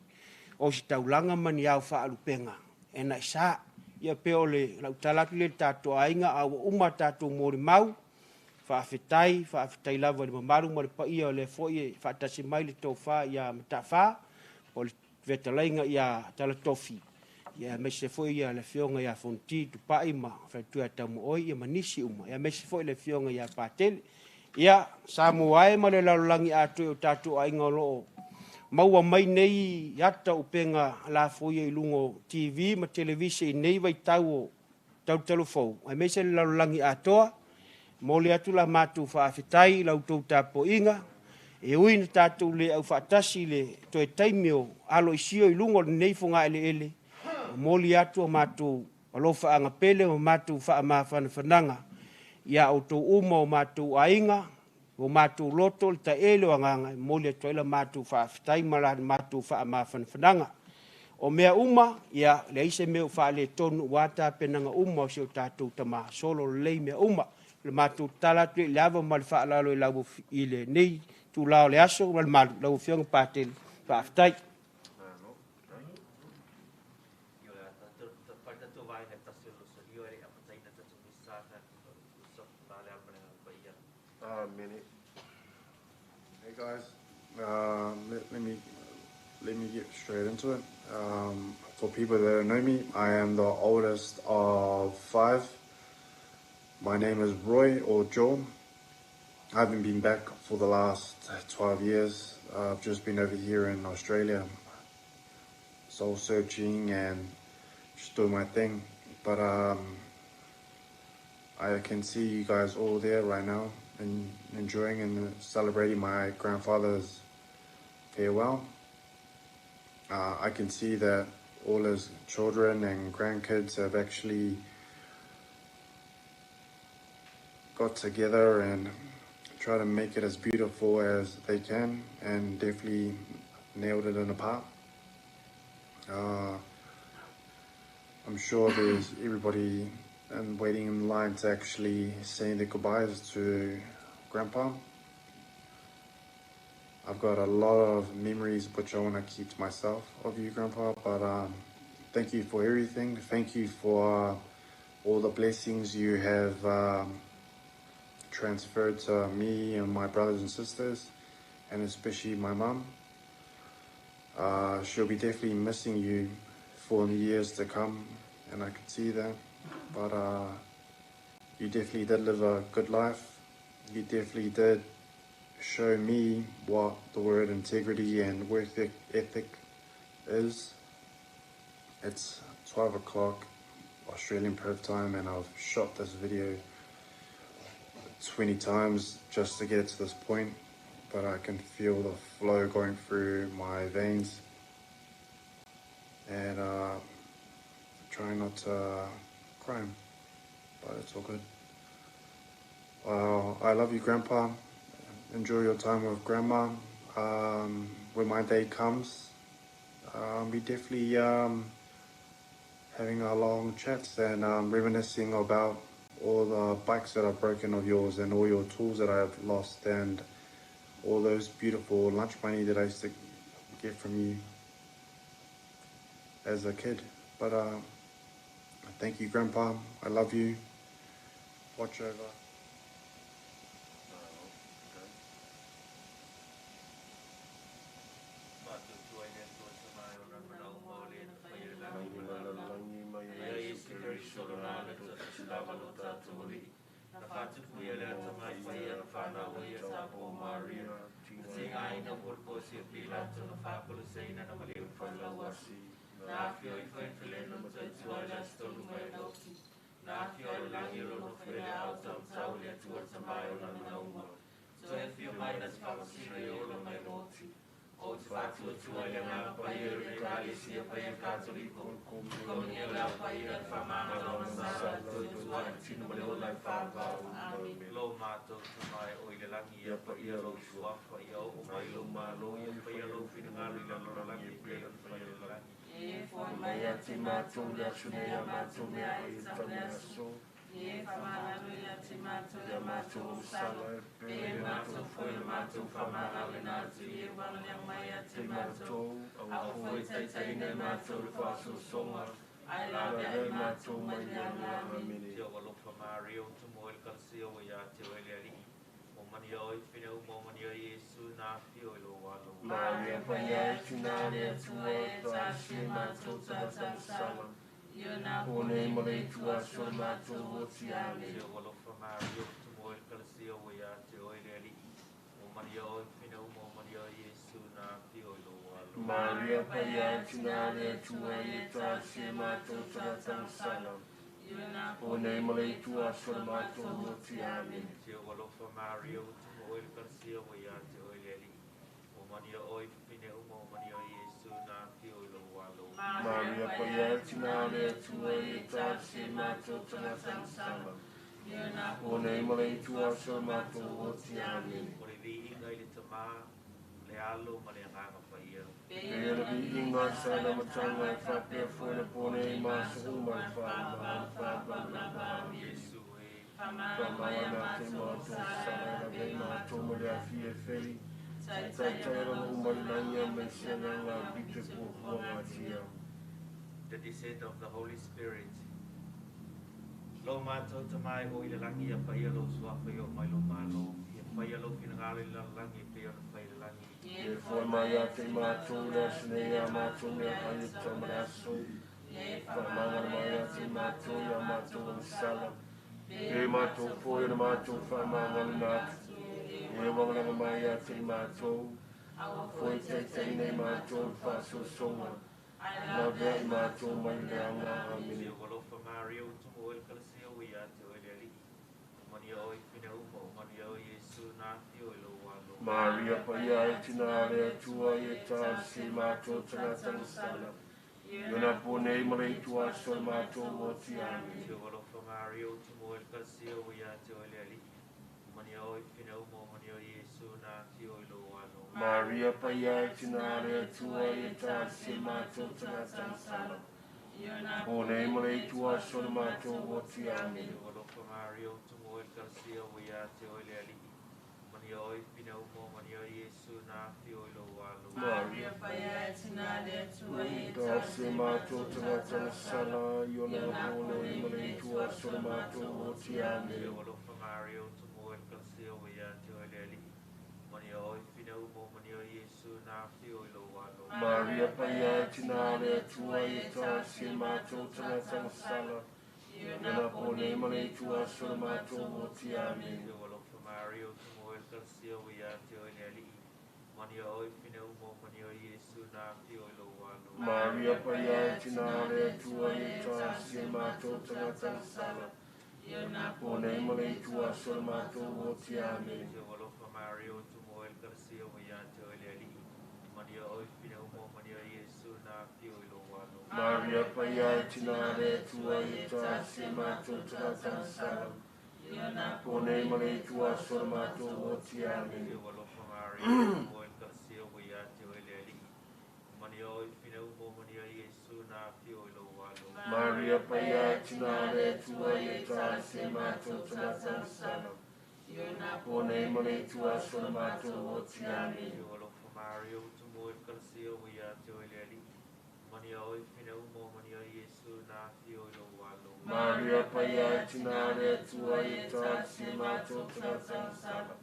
ositaulaga ma ni ao faalupega e na sa. Ia pei o le lau tala atu lea i le tatou aiga, a ua uma a tatou molimau, faafetai, faafetai lava i le mamalu ma le paia o lea foi e faatasi mai le tofa ia Mataafa, o le fetalaiga ia Talatofi, ia aemaise foi le afioga ia Fonoti Tupai ma faletua ia Taumaoi, ia ma nisi uma, ia aemaise foi le afioga ia Patele. Ia, Samoa e ma le lalolagi atoa i o tatou aiga o lo o maua mai nei ata upega lafoia i luga o TV ma televise i nei vaitau o talutalufou, aemaise le lalolagi atoa, momoli atu la matou faafetai i la outou tapuaiga, e ui ina tatou le aufaatasi i le toe taimi o aloisio i luga o lenei fogaeleele, momoli atu a matou Alofaaga pele ma matou faamafanafanaga ia outou uma o matou aiga, o matou loto le taele o agaga e momoli atu ai la matou faafetai ma la matou faamafanafanaga. O mea uma, ia, leai se mea o faaletonu aua tapenaga uma o si o tatou tama, solo lelei mea uma. O le matou tatalo atu i le ava ma le faaaloalo i lau i lenei itula o le aso ma le malu, lau Afioga Patele, faafetai. Amene. Hey guys, let me get straight into it. For people that don't know me, I am the oldest of five. My name is Roy or Joel. I haven't been back for the last 12 years. I've just been over here in Australia, soul searching and just doing my thing. But I can see you guys all there right now and enjoying and celebrating my grandfather's farewell. I can see that all his children and grandkids have actually got together and try to make it as beautiful as they can and definitely nailed it in the park. I'm sure there's everybody and waiting in line to actually say their goodbyes to Grandpa. I've got a lot of memories which I want to keep to myself of you, Grandpa, but thank you for everything. Thank you for all the blessings you have transferred to me and my brothers and sisters, and especially my mum. She'll be definitely missing you for the years to come, and I can see that. But you definitely did live a good life. You definitely did show me what the word integrity and work ethic is. It's 12 o'clock Australian Perth time, and I've shot this video 20 times just to get it to this point, but I can feel the flow going through my veins, and trying not to cry, but it's all good. I love you, Grandpa. Enjoy your time with Grandma. When my day comes, be definitely having a long chats and reminiscing about all the bikes that I've broken of yours and all your tools that I've lost and all those beautiful lunch money that I used to get from you as a kid. But thank you, Grandpa. I love you. Watch over. Lagi ma le lagi ma Iesu Keriso lona le toatasy lava lo tatou Alii. Na faatupu ia le atamai paia na fanau ai ia tapo Maria. Na tigaina mo le Posia Pilato na faapolosaina na maleu failauasi. Na afio ifo i feleno ma tautua i le aso tolu mai lotu. Na afio ai le lagi o lo nofo i le aao taumatau le Atua le Tamā e ona mana uma. Toe afio mai na te faamasino e ola mai moti. O te faatuatua i le Agaga Paia o le Ekalesia Paia Katoliko. Komunia le Au Paia le faamagalo ona sa le toetua i le tino ma le ola i faavavau. Lo matou Tama e o i le lagi ia paia lou suafa ia oo mai lou Malo ia faia lou finagalo i lalolagi e pei ona faia i le lagi. E foai Mai ia te matou le aso nei a matou meaai e tatau le aso. E faamagalo ia te matou Ia matou au sala e pe pei matou foi le matou faamagalo atu i e uagalea mai ia te te matou. matou Aua aua foi foi taitaiina taitaiina i matou matou i i le le faasoasoga, faasoasoga, ae ae lavea lavea i i matou matou mai mai le le aga. aga. Amene. Amene. Tio alofa Maria o tumu i le kalasia o ia te oe le Alii. O mania oi whina uma o mania Iesu na whio i lo alo. Maria Maria paia paia e e tina tina le le Atua Atua e e tasi tasi e e matou matou tagata tagata masala. masala. Ia na Po po nei nei ma ma le le itu itu aso aso le e matou matou oti. oti. Amene. Amene. Tio alofa Maria o tumu i le kalasia o ia te oe le Alii. O mania oi whina uma o mania Iesu na whio i lo alo. Maria Maria paia paia e e tina tina le le Atua Atua e e tasi tasi e e matou matou tagata tagata masala. masala. Ia na Po po nei nei ma ma le le itu itu aso aso le e matou matou oti. oti. Amene. Amene. Tio alofa Maria o tumu i le kalasia o ia te oe le Alii. O mania oi whina uma o mania Iesu na whio i lo alo. Maria paia tina le Atua e talosia i matou tagata agasala. O nei ma le itu aso o le matou oti. Amene. O le viiga i le Tamā, le Alo ma le Agaga Paia. Pei o le viiga sa le amataga e faapea foi le po nei ma aso uma e faavavau le faavavau lava. Amene. Iesu e. Faamagalo te matou sala e lavea i matou ma le afi e feli. Taitai alaga uma i le lagi aemaise agaga pito e puapua gatia. The descent of the Holy Spirit. Lo matou Tamā e o i le lagi, ia paia lou suafa i oo mai lou Malo, ia faia lou finagalo i le lalolagi e pei ona fai i le lagi. E foai mai ia te i matou le aso nei ia matou meaai e tatau ma le aso. Faamagalo mai ia te i matou ia matou agasala. E matou foi o le matou faamagaloina atu. E uagalaga mai ia te i matou. Foi taitaiina i matou i le faasoasoga. Lavea i matou mai le leaga. Amene. Ua alofa Maria ua tumu oe i le Ekalesia ua ia te oe le Alii. Ua manuia oe i fina uma, ua manuia oe Iesu na afio i lou alo. Maria paia e tina le Atua e talosia i matou tagata agasala. I ona po nei ma le itu aso o le matou oti. Amene. Ua alofa Maria ua tumu oe i le Ekalesia ua ia te oe le Alii. Ua manuia oe i fina uma, ua manuia oe Iesu na afio i lou alo. Maria paia e tina le Atua e talosia i matou tagata agasala. Po nei ma le itu aso o le matou oti. Amene. Ua alofa Maria ua tumu oe i le Ekalesia ua ia te oe le Alii. Ua manuia oe i fina uma, ua manuia oe Iesu na afio i lou alo. Maria paia e tina le Atua e talosia i matou tagata agasala. I ona po nei ma le itu aso o le matou oti. Amene. Ua alofa Maria ua tumu oe i le Ekalesia ua ia te oe le Alii. Ua manuia oe i fina uma, ua manuia oe Iesu na afio i lou alo. Maria paia e tina le Atua e talosia i matou tagata agasala. I ona po nei ma le itu aso o le matou oti. Amene. Ua alofa Maria ua tumu oe i le Ekalesia ua ia te oe le Alii. Ua manuia oe i fina uma, ua manuia oe Iesu na afio i lou alo. Maria paia e tina le Atua e talosia i matou tagata agasala. Po nei ma le itu aso o le matou oti. Amene. Ua alofa Maria ua tumu oe i le Ekalesia ua ia te oe le Alii. Ua manuia oe i fina uma, ua manuia oe Iesu na afio i lou alo. Maria paia e tina le Atua e talosia i matou tagata agasala. Po nei ma le itu aso o le matou oti. Amene. Ua alofa Maria ua tumu oe i le Ekalesia ua ia te oe le Alii. Ua manuia oe i fina uma, ua manuia oe Iesu na afio i lou alo. Maria paia e tina le Atua e talosia i matou tagata agasala. Po nei ma le itu aso o le matou oti. Amene. Ua alofa Maria ua tumu oe i le Ekalesia ua ia te oe le Alii. Ua manuia oe i fina uma, ua manuia oe Iesu na afio i lou alo. Maria paia e tina le Atua e talosia i matou tagata agasala.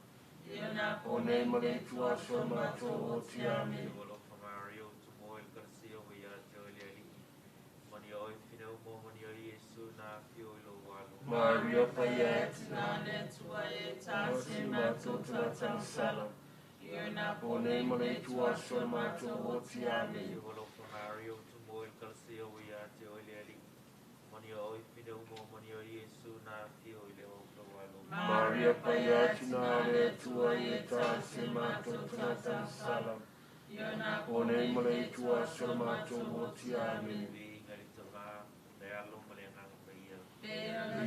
Po nei ma le itu aso o le matou oti. Amene. Ua alofa Maria ua tumu oe i le Ekalesia ua ia te oe le Alii. Ua manuia oe i fina uma, ua manuia oe Iesu na afio i lou alo. Maria paia e tina le Atua e talosia i matou tagata agasala. Po nei ma le itu aso o le matou oti. Amene. Ua alofa Maria ua tumu oe i le Ekalesia ua ia te oe le Alii. Ua manuia oe i fina uma, ua manuia oe Iesu na afio i lou alo. Maria paia e tina le Atua e talosia i matou tagata agasala. Po nei ma le itu aso o le matou oti. Amene. Viiga i le Tamā, le Alo ma le Agaga Paia.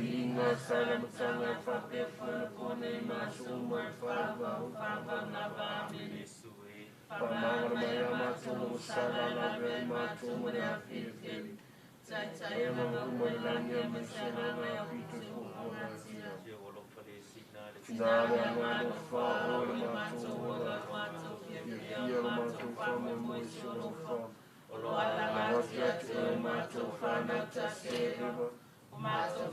Viiga sa le amataga e faapea foi le po nei ma aso uma e faavavau faavavau lava. Amene. Iesu e. Faamagalo mai ia matou agasala lavea i matou ma le afi e feli. E alaga uma i le lagi aemaise agaga pito e puapua gatia. Ua alofa le sina le Tina le alofa o le matou ola. Fiafia lo matou faamoemoe i se alofa. Lagati atu e o matou whanau tasi e ewa.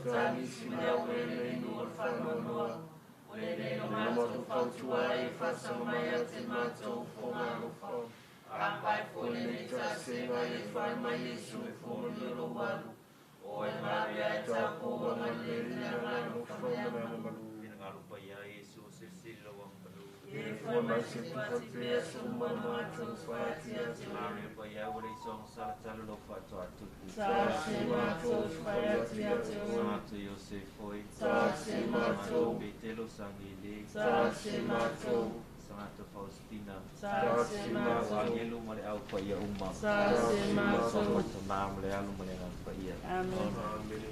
Kanisi mea o e nei nu o le whanoanoa. O le matou fautua ai e whasanga mai a te matou whonga alofa. O lenei tasenga e whai mai Iesu e whonga ni o lou alu. Tāpō wanga le rina ngā alofa mana malu. Finagalo paia Iesu o silisili lau agamalu. E fua mai se tufa pea so uma le matou whaati atu. Maria paia ua le isoga sala talo lau faatoatupu. Tasi matou whai atu. Santo Iosefo e. Tasi matou. Santo Petelo Sangele. Tasi matou. Sagata Faustina. Tasi O agelu ma le au paia uma. Tasi matou. O Tamā ma le Alu ma le Agaga Paia. Amen. Amene.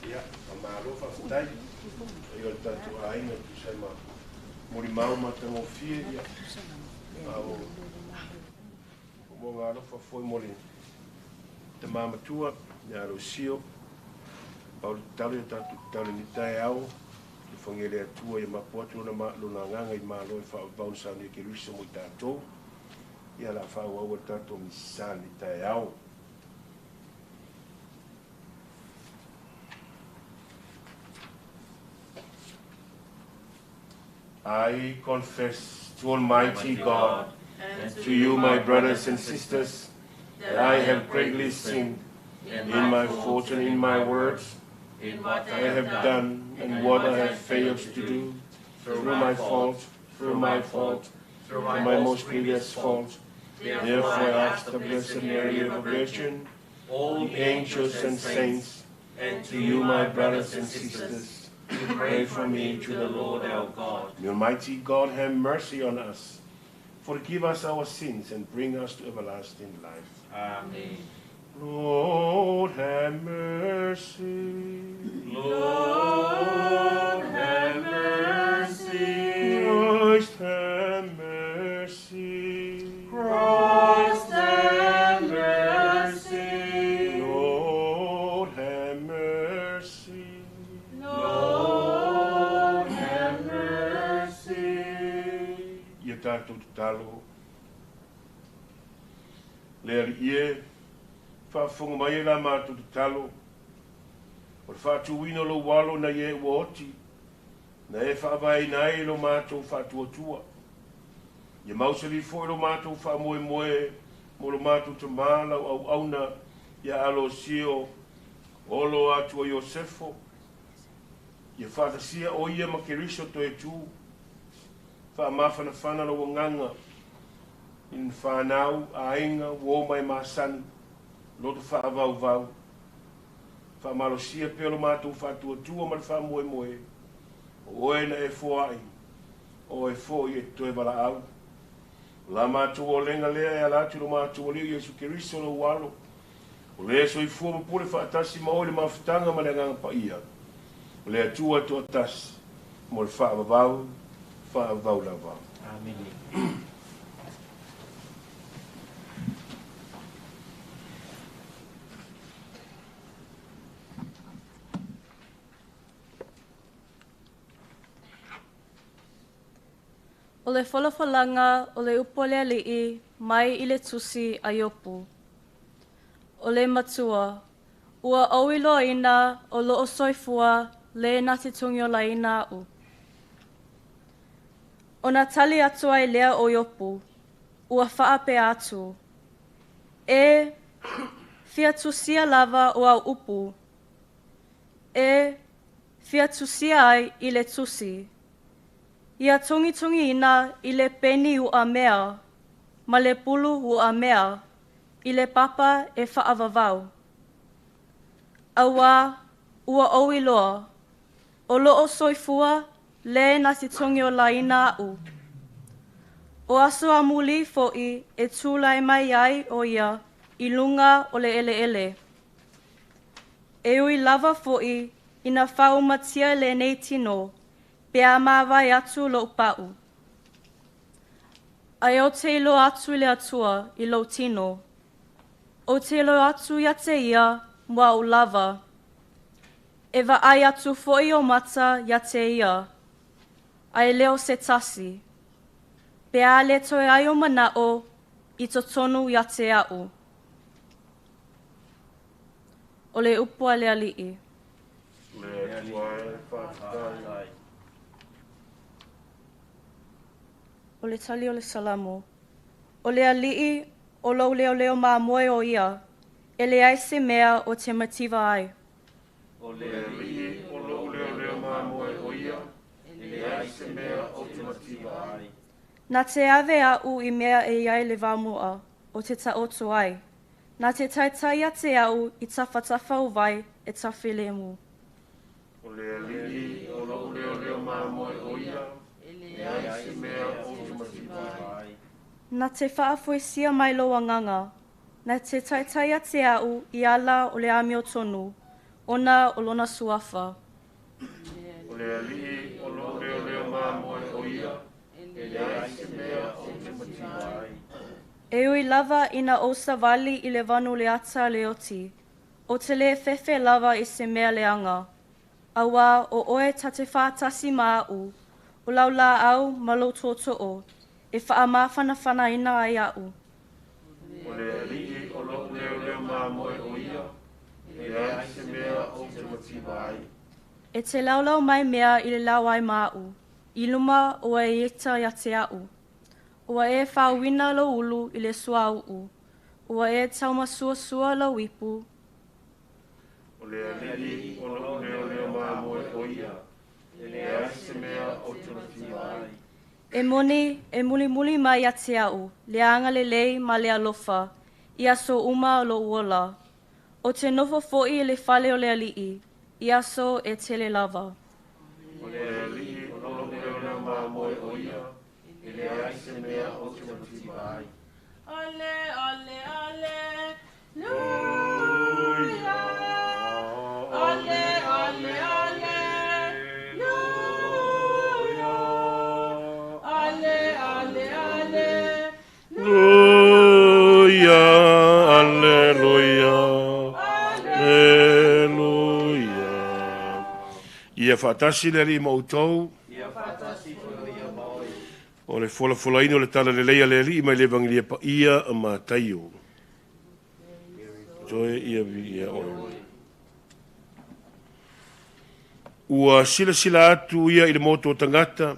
Ia, faamalo faafetai ai o le tatou aiga e tusa ai ma molimau matagofie, ia a o momoga alofa foi mo le tamā matua ia Alosio. Pau le tatalo ia tatou tatalo i lenei taeao le fagia e le Atua ia mapu atu lona agaga i malo e faaavavau na saunia Keriso mo i tatou. Ia o le a faaauau ai le tatou misa i lenei taeao. I confess to Almighty God and to you, my brothers and sisters, that I have greatly sinned in my thoughts and in my words, In what I have done and what I have failed to do, through my fault, through my fault, through my most grievous fault. Therefore I ask the Blessed Mary, ever Virgin, All the angels and saints, and to you, my brothers and sisters, to pray for me to the Lord our God. May Almighty God have mercy on us, forgive us our sins, and bring us to everlasting life. Amen. Lord, have mercy. Lord, have mercy. Christ, have mercy. Christ, have mercy. Lord, have mercy. Lord, have mercy. Ia tatou tatalo. Le Alii e, faafofoga mai e la matou tatalo. O le faatuina o lou alo nai e ua oti, na e faavaeina ai lo matou faatuatua. Ia mausali foi lo matou faamoemoe mo lo matou tamā lau auauna ia Alosio Olo Atua Iosefo. Ia faatasia o ia ma Keriso toe tū. Faamafanafana lou agaga i ni fanau, aiga, uō ma e masani, loto faavauvau. Faamalosia pea lo matou faatuatua ma le faamoemoe, o oe na e foai, o oe foi e te toe valaau. O la matou olega lea e ala atu i lo matou Alii o Iesu Keriso lou Alo, o le soifua ma pule faatasi ma oe i le mafutaga ma le Agaga Paia, o le Atua e toatasi, mo le faavavau, faavavau lava. Amene. O le folafolaga o le upu a le Alii mai i le tusi a Iopu. O le Matua, ua ou iloaina o loo soifua le na te togiolaina aʻu. Ona tali atu ai lea o Iopu, ua faapea atu, E fia tusia lava o au upu, e fia tusia ai i le tusi, ia togitogiina i le peni uamea ma le pulu uamea i le papa e faavavau. Auā ua ou iloa, o loo soifua le na te togiolaina aʻu. O aso amulī foʻi e tulai mai ai o ia i luga o le eleele. E ui lava foʻi ina faaumatia lenei tino pe a mavae atu lou paʻu. Ae ou te iloa atu i le Atua i lou tino. Ou te iloa atu ia te ia mo aʻu lava. E vaai atu foi ou mata ia te ia, ae le o se tasi. Pe a le toe ai o manao i totonu ia te aʻu. O le upu a le Alii. Le Atua e, faafetai. O le tali o le Salamo. O le Alii o lou leoleo mamoe o ia, e leai se mea ou te mativa ai. O le Le Alii Alii o lou leoleo mamoe o ia, e leai se mea ou te mativa ai. Na te ave aʻu i mea e i ai le vaomoa, ou te taoto ai, na te taitai ia te a'u i tafatafa o vai e tafilemu. O le Alii o lo'u leoleo mamoe o ia, e leai se mea ou te mativa ai. Na te faafoisia mai lou agaga, na te taitai ia te a'u i ala o le amiotonu, ona o lona suafa. O le Alii o lo'u leoleo mamoe o ia, e leai se mea ou te mativa ai. E ui lava ina ou savali i le vanu o le ata a le oti, ou te le fefe lava i se mea leaga, auā o oe ta te faatasi ma a'u, o lau lāau ma lou tootoo, e faamafanafanaina ai a'u. O le Alii o lo'u leoleo mamoe o ia, e leai se mea ou te mativa ai. E te laulau mai mea i le lau ai ma a'u, i luma o e ita ia te a'u. Ua e faauuina lou ulu i le suauu, ua e taumasuasua lou ipu. O le Alii o lo'u leoleo mamoe o ia, e leai se mea ou te mativa ai. E moni, e mulimuli mai ia te a'u, le agalelei ma le alofa, i aso uma o lo'u ola. Ou te nofo foi i le fale o le Alii, i aso e tele lava. O le Alii o lo'u leoleo mamoe o ia, e leai se mea ou te mativa ai. Ale, ale, ale, luia. Ale, ale, ale, luia. Ale, ale, ale, Luia, aleluia, aleluia. Ia faatasi le Alii ma outou. O le folafolaina o le tala lelei a le Alii mai le Evagelia Paia a Mataio. Toe ia viia oe. Ua silasila atu ia i le motu o tagata,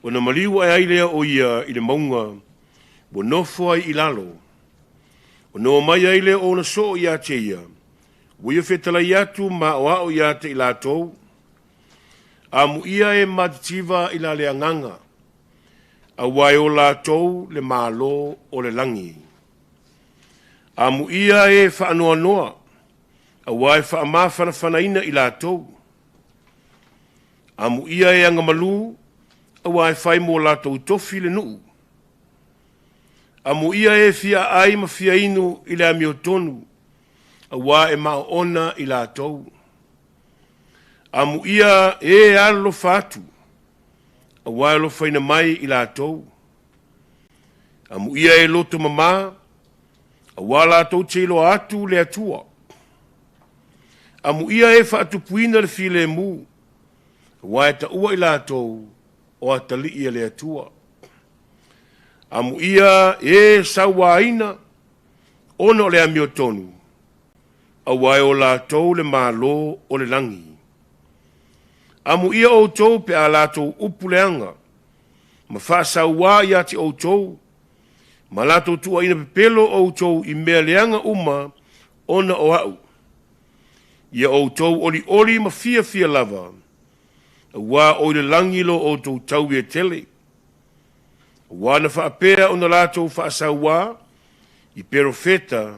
ona maliu ae ai lea o ia i le mauga, ua nofo ai i lalo. Ona omai ai lea o ona soo ia te ia, ua ia fetalai atu ma aoao ia te i latou. Amuia e matitiva i la le agaga, auā e o latou le Malo o le lagi. Amuia e faanoanoa, auā e faamafanafanaina i latou. Amuia e agamalu, auā e fai mo latou tofi le nuu. Amuia e fia ai ma fia inu i le amiotonu, auā e maoona i latou. Amuia e alolofa atu, auā e alofaina mai i latou. Amuia e loto mamā, auā latou te iloa atu le Atua. Amuia e faatupuina le filemu, auā e taua i latou o atalii a le Atua. Amuia e sauaina, ona o le amiotonu, auā e o latou le Malo o le lagi. Amuia outou pe a latou upu leaga, ma faasauā ia te outou, ma latou tuuaina pepelo outou i mea leaga uma ona o a'u. Ia outou olioli ma fiafia lava, auā o i le lagi lo outou taui e tele. Auā na faapea ona latou faasauā i perofeta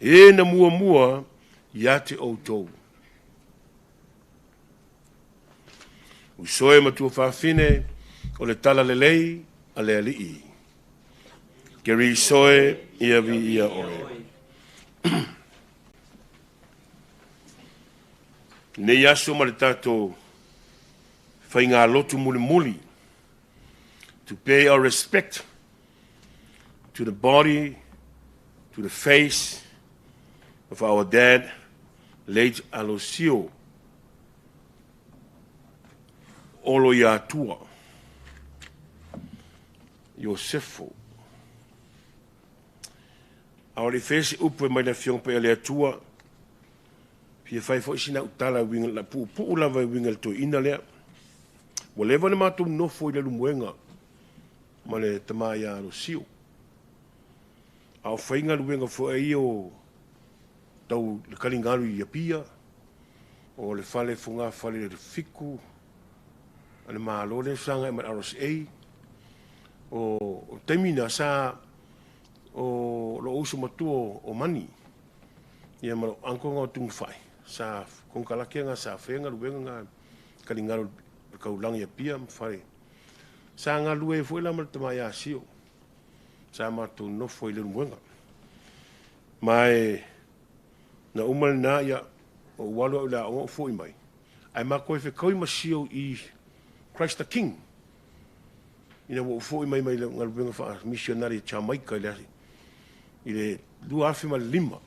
e na muamua ia te outou. Uso e ma tuafafine, o le tala lelei a le Alii. Keriso e, ia viia oe. Nei aso ma le tatou faigalotu mulimuli, to pay our respect to the body, to the face of our dad, late Alosio Olo Iatua Iosefo. A o le fesi upu e mai le Afioga Paia le Atua, fia fai foi sina utala e uiga la puupuu lava e uiga i le toeaina lea. Ua leva ona matou nofo i Leulumoega ma le tama ia Alosio. A o faigaluega foi ia o tau le taligalu i Apia, o le fale fogafale i le Fiku a le Malo lea sa agai mai le RSA. O le taimi na sa O lo'u uso matua o Mani ia ma lo'u uncle ga o Tugufai sa konekarate ga sa faia galuega ga taligalu i le taulaga i Apia ma fale sa galulue ai foi la ma le tama ia Sio sa matou nofo ai i Leulumoega. Ma e na uma lena ia ou alu au i le aoga ou foi mai ae ma toe fetaui ma Sio i Christ the King ina ua ou foi mai mai le galuega faa-misionari i Jamaica i le 2005.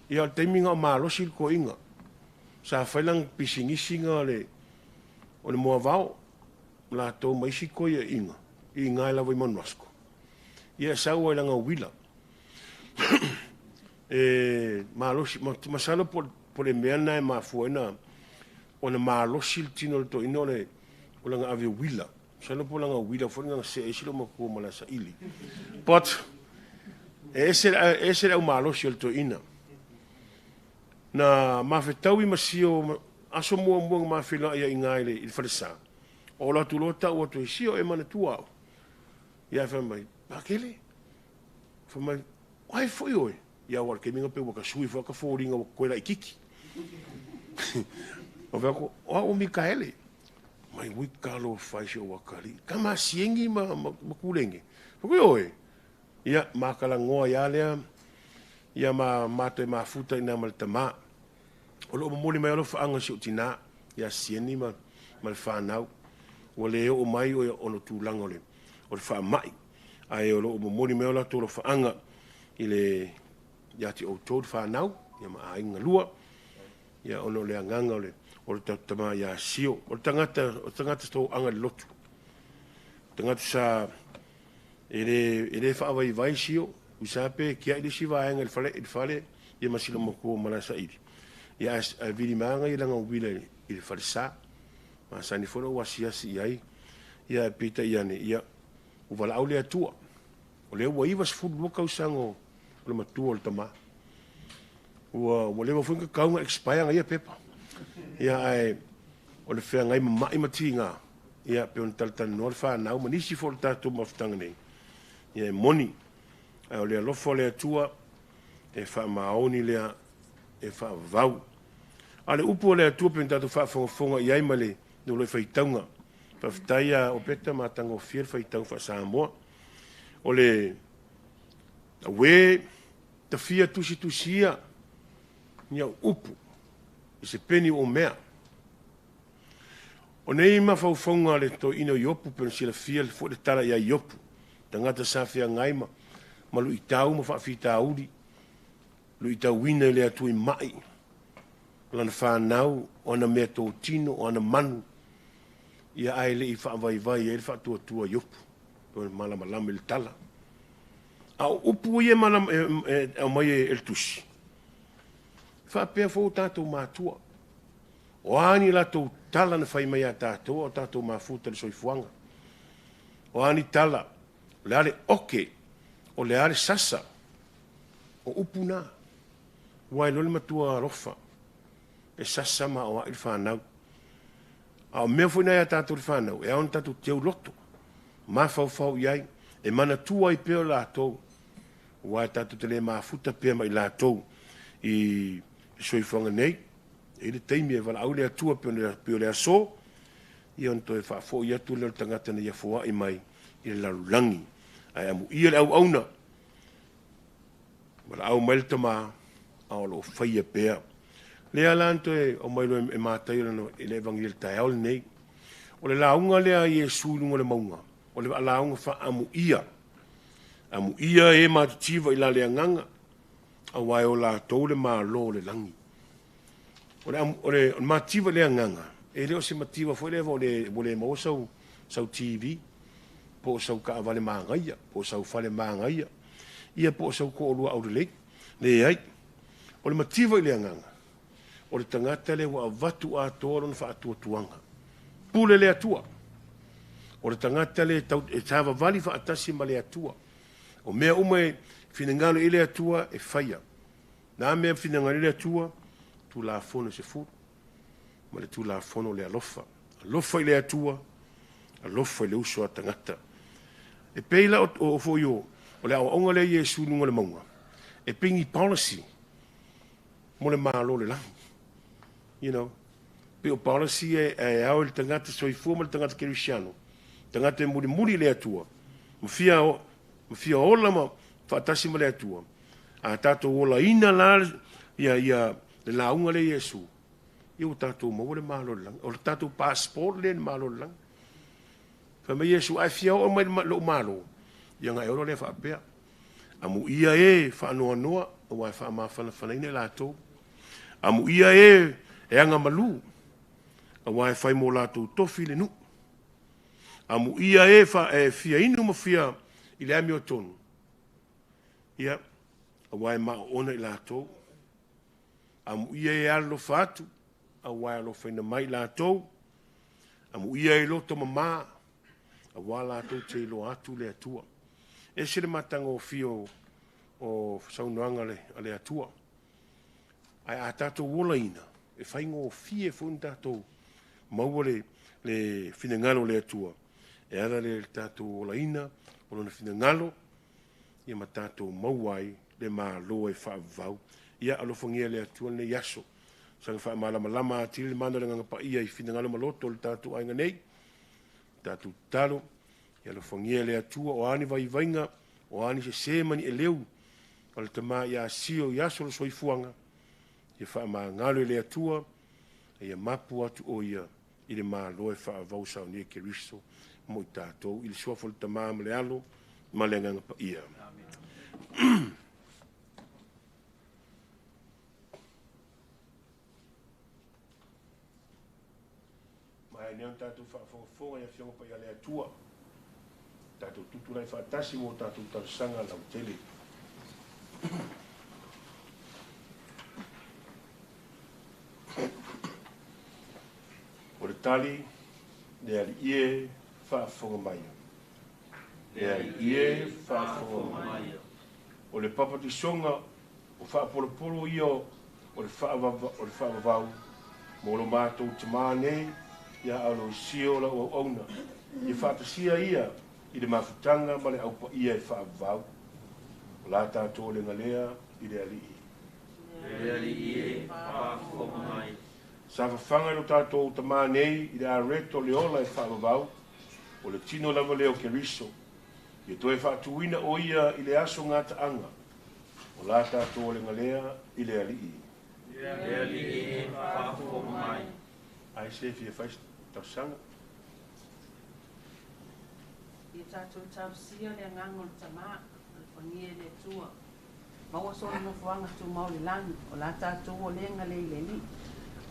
Ia o le taimi na o malosi le toeaina, sa fai lana pisinisi na o le moavao latou ma isi toeaiina i ina lava i Manuasco. Ia e sau ai lana uila. E malosi, masalo po o le mea lena e mafua ai na ona malosi le tino o le toeaina o lana ave uila. Masalo po o lana uila foi lena na see ai si loomatua ma le saili. But e ese le aumalosi o le toeaina. Na mafetaui ma sio aso muamua na mafeiloai ai i ina i le falesa. O alu atu loa tau atu ai, sio e manatua au. Ia fai mai, Pakele. Fai mai, o ai foi oe? Ia aua o le taimi na pei ua ta sui foi ata foliga ua toe laitiiti. O fai atu, o au o Mikaele. Mai ui talofa e si ou atalii. Tama siegi ma kulege. Fai atu, ioe. Ia, ma talanoa ai lava lea, ia ma matou mafuta i ina ma le tama. O lo o momoli mai alofaaga i si ou tina, ia Sieni ma le fanau. Ua le oo mai o ona tulaga o le faamai, ae o lo o momoli mai o latou alofaaga i le ia te outou le fanau, ia ma aiga galua, ia ona o le agaga o le tatou tama ia Sio. O le tagata toaga i le lotu. O le tagata sa e le faavaivai Sio, uisa pe tiai le isi vaega i le fale, ia ma sila matua ma la saili. Ia ae vilimaga ia lana uila i le falesa. Masani foi na ou asiasi i ai, ia ae peitai ane, ia ua valaau le Atua. O lea ua 92 tausaga o le matua o le tama. Ua leva foi na tatau na expire na ia pepa. Ia ae o le feagai ma mai ma tiga, ia pe ona talatalanoa le fanau ma nisi foi o le tatou mafutaga nei. Ia e moni, ae o le alofa o le Atua e faamaoni lea e faavavau. A o le upu a le Atua pe ona tatou faafogafoga i ai ma le nuu faitauga. Faafetai ia Opeta ma matagofie le faitauga faa-Samoa. O le aue tafia tusitusia ni au upu i se peni o mea. O nei mafaufauga le toeaina o Iopu pe ona silafia foi le tala ia Iopu. Tagata sa feagai ma luitau ma faafitauli, luitauina i le Atua i mai, o lana fanau, o ana mea totino, o ana manu, ia ae le i faavaivai ai le faatuatua Iopu, pe ona malamalama i le tala. A o upu ia e aumai e le tusi, faapea foi o tatou matua. O a ni latou tala na fai mai a tatou, o tatou mafuta le soifuaga. O a ni tala, o le a le oke, o le a le sasa, o upu na. Ua e loa le matua alofa, e sasa ma o ai le fanau. A o mea foi na ia tatou le fanau, e ao na tatou teu loto, mafaufau i ai, e manatua ai pea o latou, ua e tatou te le mafuta pea mai latou i soifuaga nei. E i le taimi e valaau le Atua pe o le aso, ia ona toe faafoi atu lea o le tagata na ia foai mai i le lalolagi. Ae amuia le auauna, valaau mai le tama, a o loo faia pea. Lea la na toe aumai loa e Mataio i le Evangelio taeao lenei. O le lauga lea a Iesu i luga o le mauga, o le lauga faaamuia. Amuia e matitiva i la le agaga, aua e o latou le malo o le lagi. O le mativa i le agaga, e le o se mativa foi lea ua le maua sau TV, po o sau taavale magaia, po o sau fale magaia, ia po o sau toalua aulelei. Leai, o le mativa i le agaga, o le tagata lea ua avatu atoa lona faatuatuaga. Pule le Atua. O le tagata lea e savavali faatasi ma le Atua. O mea uma e finagalo i le Atua e faia. Na mea finagalo i le Atua, Tulafono 10, ma le Tulafono le alofa. Alofa i le Atua, alofa i le uso a tagata. E pei la o foi o O le aoaoga lea a Iesu i luga o le mauga, e pei ni policy mo le Malo o le lagi. You know, pei o policy e ao i le tagata soifua ma le tagata kerisiano, tagata e mulimuli i le Atua, ma fia, ma fia ola ma faatasi ma le Atua. A tatou olaina la ia, ia le lauga lea a Iesu, ia ua tatou maua le Malo o le lagi. O le tatou passport lea i le Malo o le lagi. Fai mai Iesu, a e fia oo mai i lou Malo, ia ona e ola lea faapea. Amuia e faanoanoa, aua e faamafanafanaina i latou. Amuia e e agamalu, aua e fai mo latou tofi le nuu. Amuia e e fia inu ma fia i le amiotonu, ia, aua e maoona i latou. Amuia e alolofa atu, aua e alofaina mai i latou. Amuia e loto mamā, aua latou te iloa atu le Atua. Ese le matagofie o saunoaga a le Atua. Ae a tatou olaina, e faigofie foi ona tatou maua le finagalo o le Atua. E ala lea i le tatou olaina o lona finagalo, ia ma tatou maua ai le Malo e faavavau. Ia alofagia e le Atua lenei aso. Saga faamalamalama atili le mana o le Agaga Paia i finagalo ma loto o le tatou aiga nei. Tatou tatalo, ia alofagia e le Atua o a ni vaivaiga, o a ni sese ma ni eleu o le tama ia Sio i aso o le soifuaga, ia faamagalo e le Atua, ia mapu atu o ia i le Malo e faavavau saunia e Keriso mo i tatou, i le suafa o le Tama ma le Alo ma le Agaga Paia. Amen. Ma e nei ona tatou faafogafoga i Afioga Paia a le Atua, tatou tutulai faatasi mo tatou talosaga lautele. O le tali, le Alii e, faafofoga maia. Le Alii e, faafofoga maia. O le papatisoga o faapolopolo ia o le faavavau mo lo matou tamā nei ia Aloisio lau auauna, ia faatasia ia i le mafutaga ma le aupaia e faavavau. O la tatou olega lea i le Alii. Le Alii e, faafofoga mai. Sa fafaga i lo tatou tamā nei i le areto le ola e faavavau, o le tino lava lea o Keriso, ia toe faatuina o ia i le aso gataaga. O la tatou olega lea i le Alii. Le Alii e, faafofoga mai. Ai se fia fai se talosaga. Ia tatou talosia le agaga o le Tama, o le fagia e le Atua. Maua sona nofoaga tumau i le lagi, o la tatou olega lea i le Alii.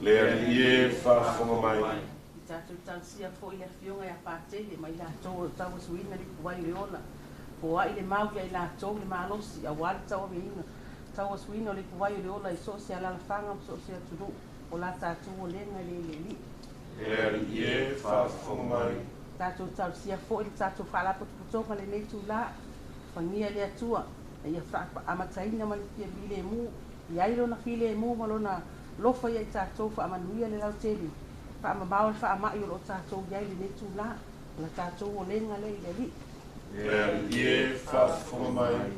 Le Alii e, faafofoga mai. Ia tatou talosia foi le Afioga ia Patele ma i latou o lo o tauasuina le ipuvai o le ola. Foai le mau ia i latou le malosi aua le tauaveina, tauasuina o le ipuvai o le ola i so o se alalafaga ma so o se atunuu. O la tatou olega lea i le Alii. Le Alii e, faafofoga mai. Tatou talosia foi le tatou faalapotopotoga i lenei itula. Fagia e le Atua ina ia amataina ma le fia filemu, i ai Lona filemu ma Lona lofa ia i tatou, faamanuia le lautele, faamamao le faamai o lo o tatou i ai i lenei itula. O la tatou olega lea i le Alii. Le Alii e, faafofoga mai.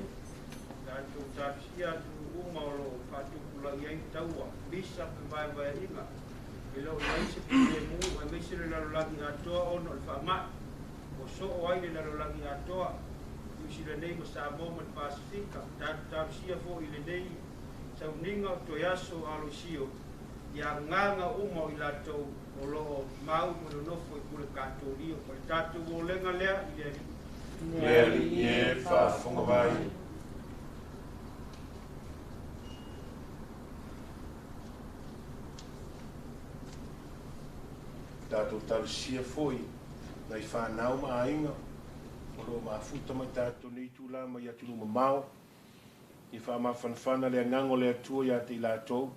Tatou talosia atunuu uma o lo o faatupulaia ai taua, misa, fevaevaeaiga, e le o i ai se filemu aemaise le lalolagi atoa ona o le faamai. Ua soo ai le lalolagi atoa, Niu Sila nei ma Samoa ma le Pasefika. Tatou talosia foi i lenei sauniga o toe aso aloisio i agaga uma o i latou o lo o mau ma nonofo i pule Katolia. O le tatou olega lea i le Alii. Le Alii e, faafofoga mai. Tatou talosia foi nai fanau ma aiga o lo o mafuta mai tatou nei itula mai atunuu mamao, ia faamafanafana le agaga o le Atua ia te i latou.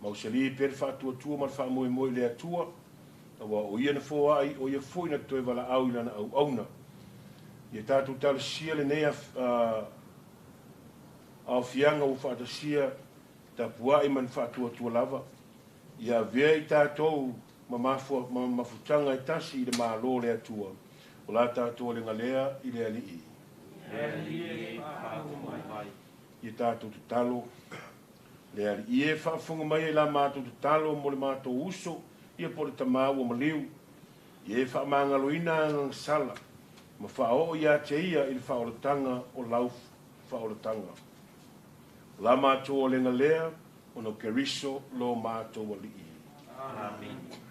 Mausali pea le faatuatua ma le faamoemoe i le Atua, aua o Ia na foai, o Ia foi na toe valaau i Lana auauna. Ia tatou talosia lenei aofiaga ua faatasia tapuai ma ni faatuatua lava, ia avea i tatou ma mafutaga e tasi i le Malo o le Atua, o la tatou olega lea i le Alii. Le Alii e faafofoga mai. Ia tatou tatalo. Le Alii e, faafofoga mai i la matou tatalo mo le matou uso, ia po o le tamā ua maliu. Ia e faamagaloina agagasala ma faaoo ia te ia i le faaolataga o lau faaolataga. O la matou olega lea, ona o Keriso lo matou Alii. Amene.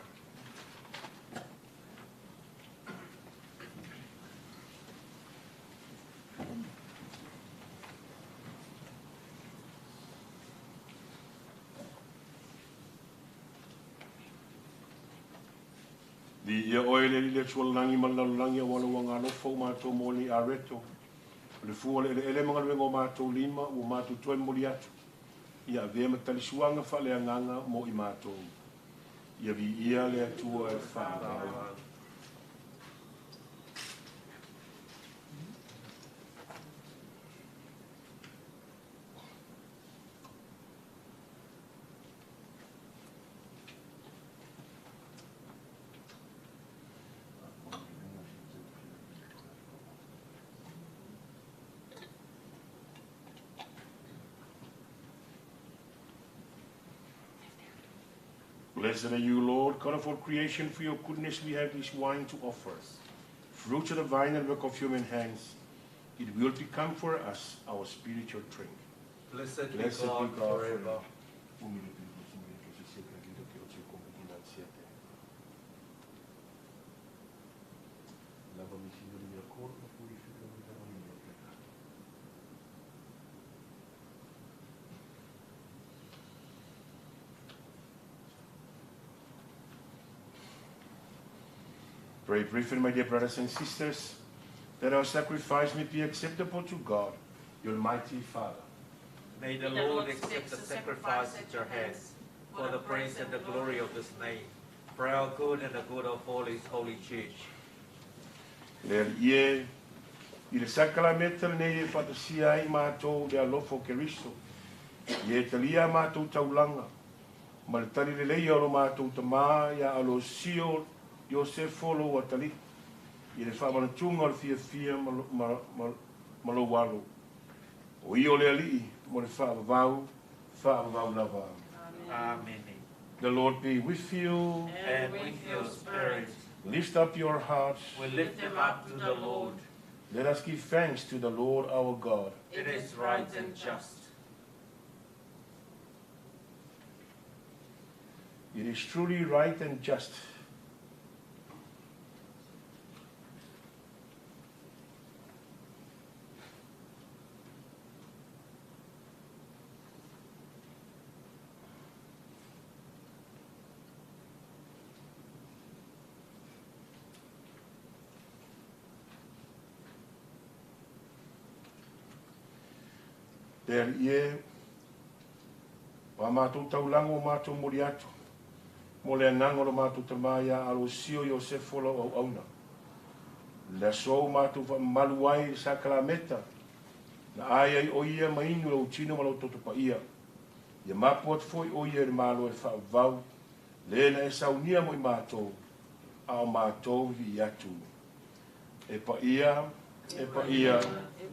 Viia oe le Alii le Atua o le lagi ma le lalolagi aua lou agaalofa ua matou maua nei areto. O le fua o le eleele ma galuega o matou lima ua matou toe momoli atu. Ia avea ma talisuaga faaleagaga mo i matou. Ia viia le Atua e faavavau. Blessed are you, Lord, God of all creation, for your goodness we have this wine to offer. Fruit of the vine and work of human hands, it will become for us our spiritual drink. Blessed be Blessed be God God forever. forever. Umile per il che sia gradito che oggi come dinanzi a te. Lavami, Signore, il mio corpo, purificami da ogni mio peccato. Pray briefly, my dear brothers and sisters, that our sacrifice may be acceptable to God, your mighty Father. May the Lord accept the sacrifice at your hands, for the praise and the glory of his name, for our good and the good of all his holy church. Le Alii e, i le sakalameta lenei e faatasia ai matou le alofa o Keriso, ia e talia a matou taulaga, ma le tali leleia o lo matou tamā ia Alosio Iosefo lou atalii, i le faamanatuga o le fiafia ma, ma, ma, ma lou alo. O ia o le Alii mo le faavavau, faavavau lava. Amene. The Lord be with you. And with your spirit. Lift up your hearts. We lift them up to the Lord. Let us give thanks to the Lord our God. It is right and just. It is truly right and just. Le Alii e, o a matou taulaga ua matou momoli atu, mo le agaga o lo matou tamā ia Alosio Iosefo lau auauna. Le aso ua matou faamamalu ai i le sakalameta, na ai ai o ia ma inu lou tino ma lou toto paia. Ia mapu atu foi o ia i le Malo e faavavau, le na e saunia mo i matou, a o matou vivii atu. E paia, e paia,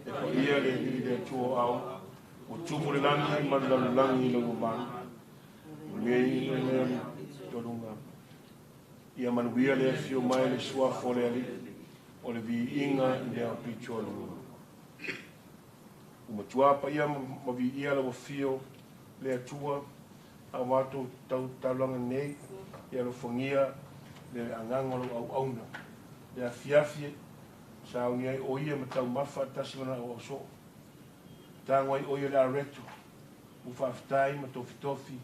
e paia le Alii le Atua o ao, ua tumu le lagi ma le lalolagi i lau mamalu. Manuia i le toluga. Ia manuia le afio mai le suafa o le Alii, o le viiga i le aupito a luga. Ua matua paia ma viia lau afio le Atua, a o matou tau taulaga nei, ia alofagia le agaga o lau auauna. Le afiafi sauni ai o ia ma taumafa faatasi ma lana auausoo. Tago ai o ia le areto, ua faafetai ma tofitofi,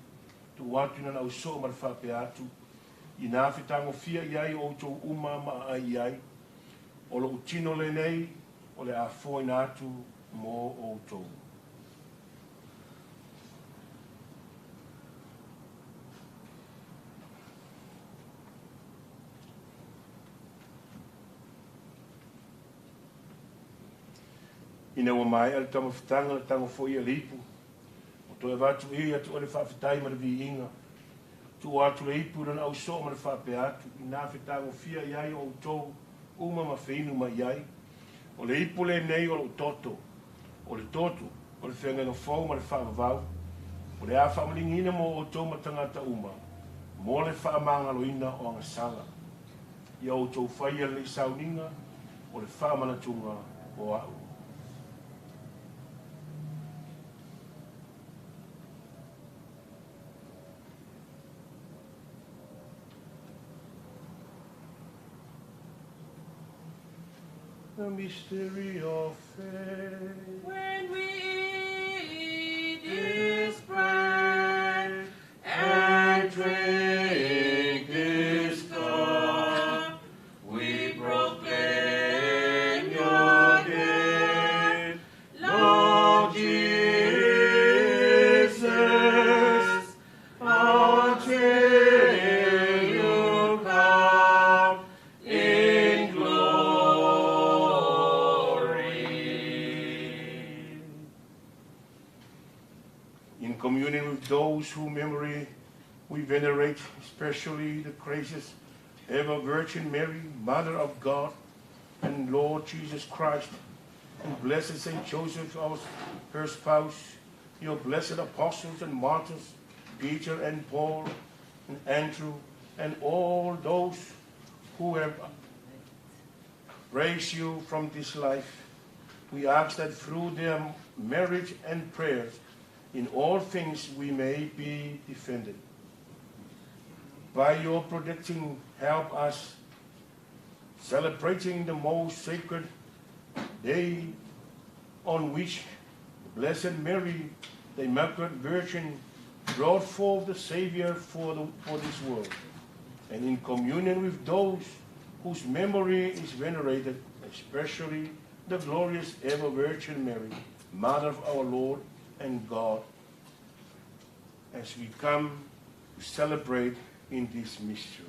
tuu atu i lana ausoo ma le faapea atu, Inā fetagofia i ai outou uma ma aai i ai, o lou tino lenei o le a foaina atu mo outou. Ina ua maea le taumafataga, na tago foi ia le ipu, ua toe avatu i atu oe le faafetai ma le viiga. Tuu atu le ipu i lona ausoo ma le faapea atu, Inā fetagofia i ai outou uma ma feinu mai i ai. O le ipu lenei o lo'u toto, o le toto o le feagaiga fou ma le faavavau, o le a faamaligiina mo outou ma tagata uma, mo le faamagaloina o agasala. Ia outou faia lenei sauniga o le faamanatuga o a'u. The mystery of faith. When we eat this bread and drink this cup, we proclaim your death, Lord Jesus, until you come in glory. In communion with those whose memory we venerate, especially the gracious ever Virgin Mary, Mother of God, and Lord Jesus Christ, and blessed Saint Joseph, her spouse, your blessed apostles and martyrs, Peter and Paul and Andrew, and all those who have raised you from this life. We ask that through their marriage and prayers, in all things we may be defended. By your protecting, help us celebrating the most sacred day on which the Blessed Mary, the Immaculate Virgin, brought forth the Savior for this world, and in communion with those whose memory is venerated, especially the glorious ever Virgin Mary, Mother of our Lord and God, as we come to celebrate in this mystery.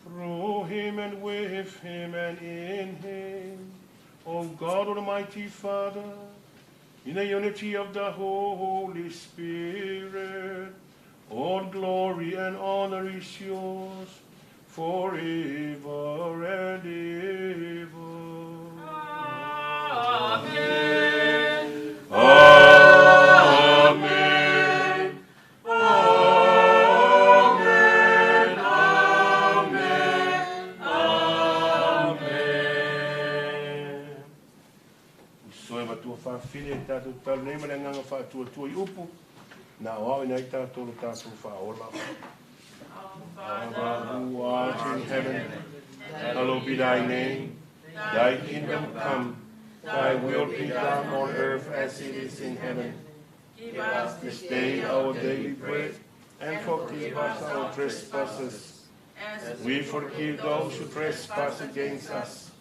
Through him and with him and in him, O God, Almighty Father, in the unity of the Holy Spirit, all glory and honor is yours forever and ever. Amen. Amen. Amen. Amen. Amen. Usoe matua whawhine e tātou talo nei ma le nganga whaatua i upu, nā o au ina i tātou lo tātou whaola. Our Father who art in heaven, hallowed be thy name. Thy kingdom come, thy will be done on earth as it is in heaven. Give us This day our daily bread, and forgive us our trespasses, as we forgive those who trespass against us.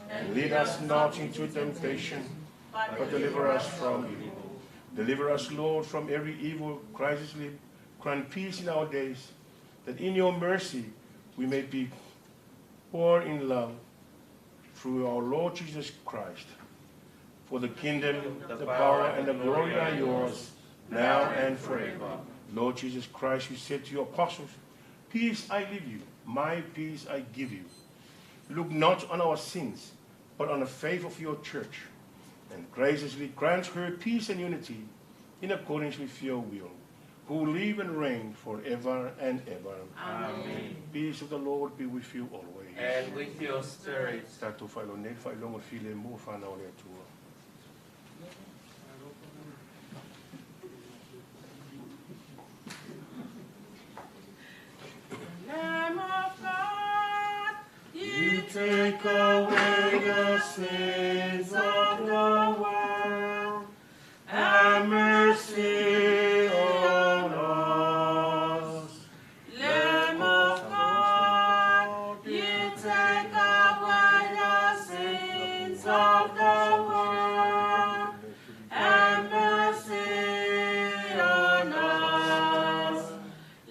And lead us not into temptation, but deliver us from evil. Deliver us, Lord, from every evil, graciously grant peace in our days, that in your mercy we may be poor in love, through our Lord Jesus Christ. For the kingdom, the power, and the glory are yours, now and forever. Lord Jesus Christ, you said to your apostles, Peace I leave you, my peace I give you. Look not on our sins, but on the faith of your church, and graciously grant her peace and unity in accordance with your will, who live and reign forever and ever. Amen. Peace of the Lord be with you always. And with your spirit. Tātou whailo nei, whailonga file mō whanau le atua. Lamb of God, You take away the sins of the world. Have mercy on us. Lamb of God, you take away the sins of the world. Have mercy on us.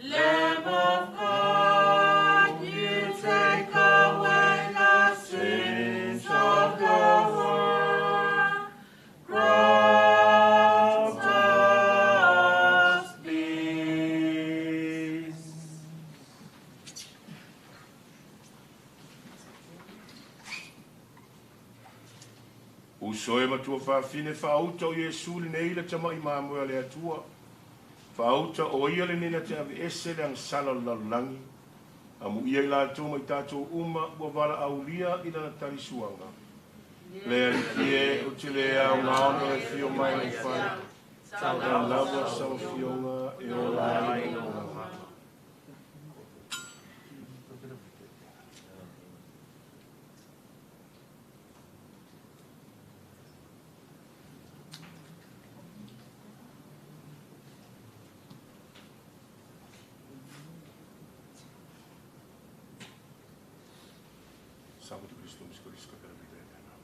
Lamb of God, you take away the sins of the world. Uso e matua fafine fa'auta o Iesu lenei le tama'i mamoe a le Atua. Fa'auta o ia lenei na te aveese le agasala o le lalolagi. Amuia i latou ma i tatou uma ua valaaulia i lana talisuaga. Le Alii e, ou te le aoga ona e afio mai lou fale, tau lava sau afioga e ola ai lou agaga. Sabato Cristo miscorisca per la vita eterna.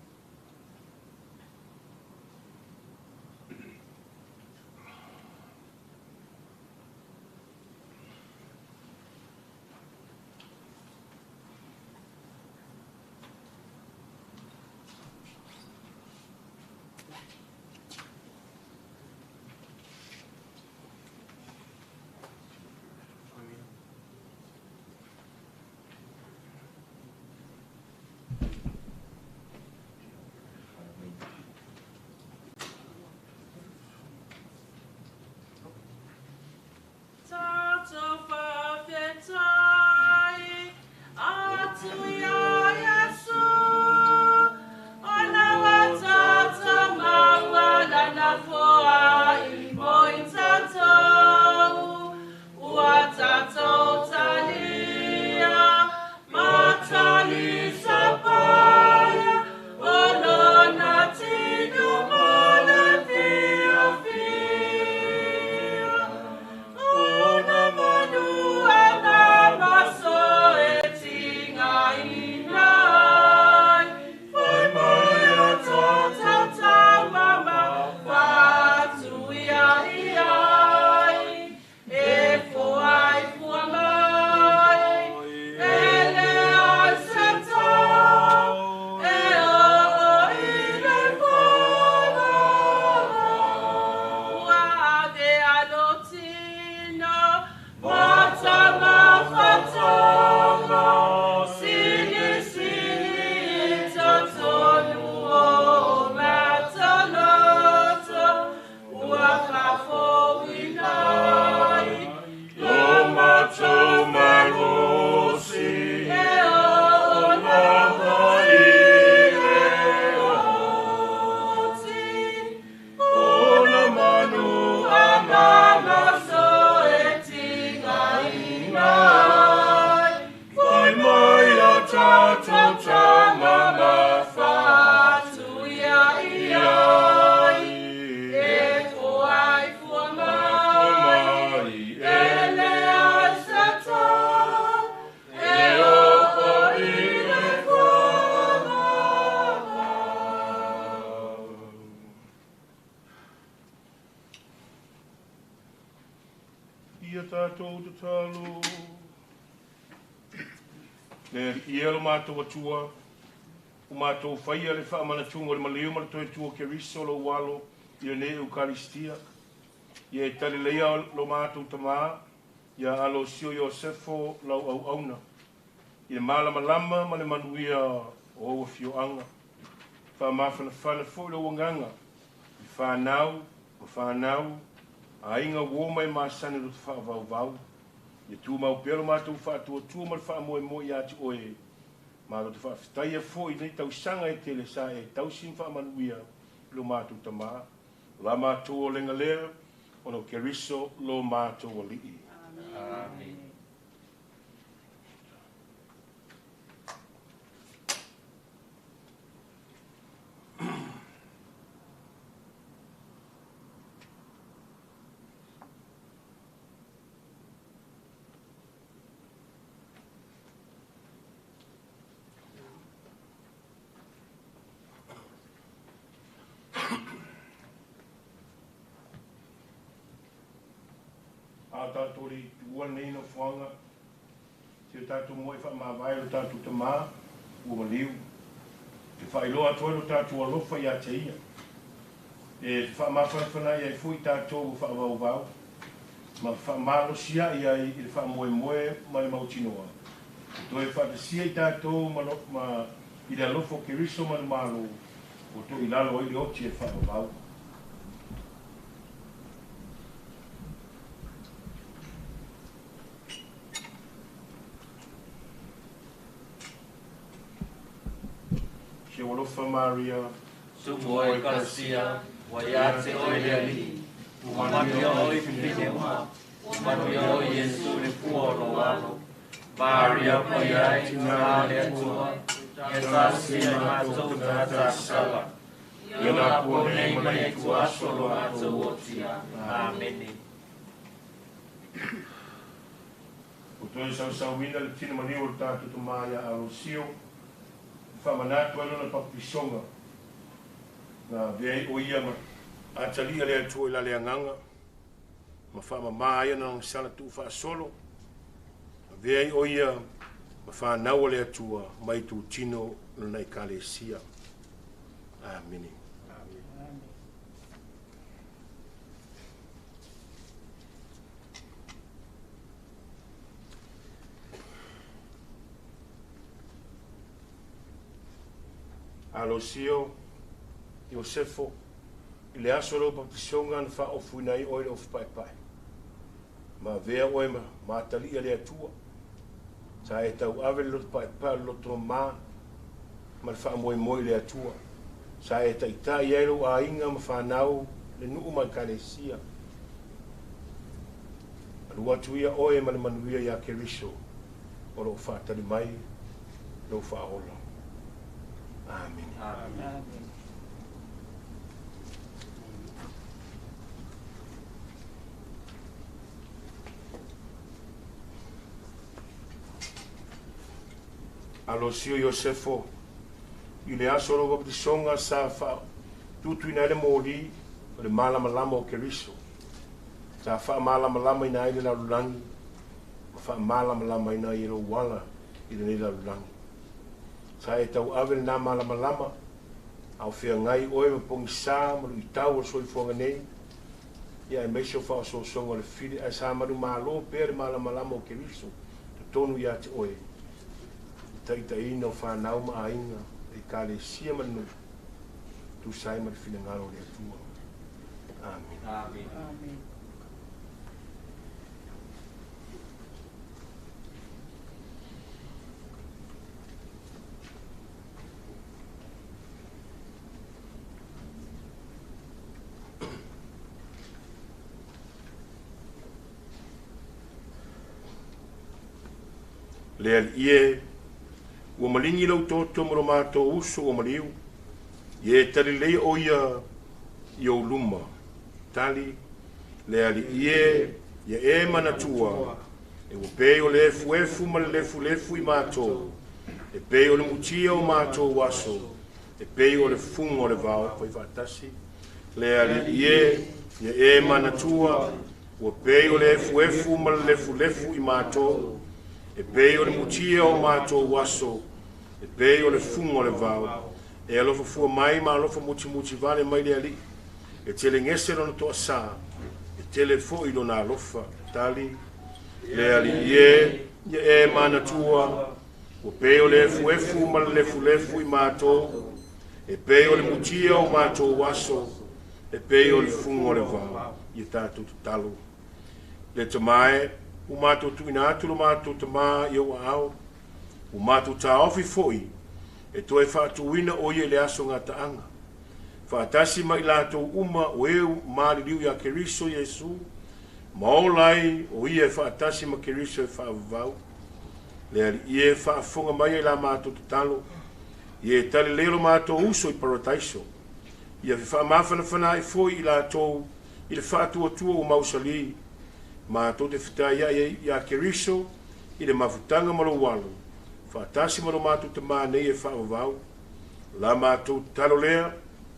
Ia tatou tatalo. Le Alii e lo matou Atua, ua matou faia le faamanatuga o le maliu ma le toe tua o Keriso lou alo i lenei Eukalistia. Ia e talileia lo matou tamā, ia alosio Iosefo lau auauna, i le malamalama ma le manuia o ou afioaga. Faamafanafana foi lou agaga i fanau ma fanau, aiga uo ma e masani o loto faavauvau. Ia tumau pea lo matou faatuatua ma le faamoemoe ia te oe, ma loto faafetaia foi i nei tausaga e tele sa e tausi ma faamanuia i lo matou tamā. O la matou olega lea, ona o Keriso lo matou Alii. Amen. A tatou le tuua lenei nofoaga, si o tatou moe faamavae lo tatou tamā ua maliu. E faailoa atu ai lo tatou alofa ia te ia. E faamafanafana'i ai foi tatou ua faavauvau, ma faamalosia'i ai i le faamoemoe ma le mautinoa. E toe faatasia i tatou ma i le alofa o Keriso manumalo, Ua tuuilalo ai le oti e faavavau. Si ou alofa Maria, Tumu o Ekalesia, ua ia te oe le Alii, ua manuia oe i fafine uma, ua manuia oe Iesu le fua o lou alo. Maria paia e, Tina a le Atua, ia talosia i matou tagata sala, i ona po nei ma le ituaso o lo matou oti. Amene. Ua toe sausauina le tino maliu o le tatou Tama ia Alosio, e faamanatu ai lona papatisoga, na avea ai o ia ma atalia le Atua i la le agaga, ma faamama ai ana agasala tuufaasolo, avea ai o ia ma fanau a le Atua mai itutino lona Ekalesia. Amene. Alosio, Iosefo, i le aso o lou baptisoga na faaofuina ai oe i le ofi paepae, ma avea oe ma ma atalia le Atua, sa e tauave le loto paepae o le loto mamā ma le faamoemoe i le Atua, sa e taitai ai lou aiga ma fanau le nuu ma Ekalesia. Alu atu ia oe ma le manuia iā Keriso o loo faatali mai lou faaola. Amene. Amene. Alosio Iosefo, i le aso o lou bapatisoga sa faatutuina ai le moli o le malamalama o Keriso, sa faamalamalamaina ai le lalolagi ma faamalamalamaina ai e lou ala i lenei lalolagi. Sa e tauave lenā malamalama a o feagai oe ma pogisā ma luitau o le soifuaga nei, ia aemaise o faaosoosoga o le fili, ae sa manumalo pea le malamalama o Keriso totonu iā te oe, i taitaiina o fanau ma aiga, Ekalesia ma le nuu, tusa ai ma le finagalo o le Atua. Amene. Amene. Le Alii e, ua maligi lou toto ma lo matou uso ua maliu, ia e talilei o ia i ou luma. Tali, Le Alii e, ia e manatua, e ua pei o le efuefu ma le lefulefu i matou, e pei o le mutia o matou aso, e pei o le fuga o le vao. Fai faatasi, Le Alii e, ia e manatua, ua pei o le efuefu ma le lefulefu i matou, e pei o le mutia o matou aso, e pei o le fuga o le vao. E alofa fua mai ma alofa mutimuti vale mai le Alii, e telegese lona toasā, e tele foʻi lona alofa. Tali, Le Alii e, ia e manatua, ua pei o le efuefu ma le lefulefu i matou, e pei o le mutia o matou aso, e pei o le fuga o le vao. Ia tatou tatalo. Le Tamā e, ua matou tuuina atu lo matou tamā i ou aao, ua matou taofi foʻi e toe faatuina o ia i le aso gataaga, faatasi ma i latou uma o e maliliu iā Keriso Iesu, ma ola ai o ia e faatasi ma Keriso e faavavau. Le Alii e, faafofoga mai ai la matou tatalo, ia e talilei lo matou uso i parataiso, ia fefaamafanafana ai foi i latou i le faatuatua ua mausalī, matou te fetaiai ai iā Keriso i le mafutaga ma lou alo, faatasi ma lo matou tamā nei e faavavau. La matou tatalo lea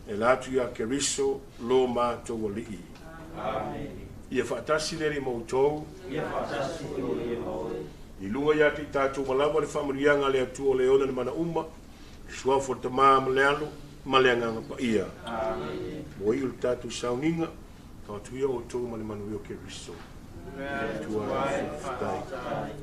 e ala atu iā Keriso lo matou Alii. Amene. Ia faatasi le Alii ma outou. Ia faatasi foi o ia ma oe. I luga iā te i tatou ma lava le faamanuiaga a le Atua o le ona le mana uma, le suafa o le Tamā ma le Alo ma le Agaga Paia. Amene. Ua iu le tatou sauniga, tau atu ia outou ma le manuia o Keriso. Le Atua e faafetai.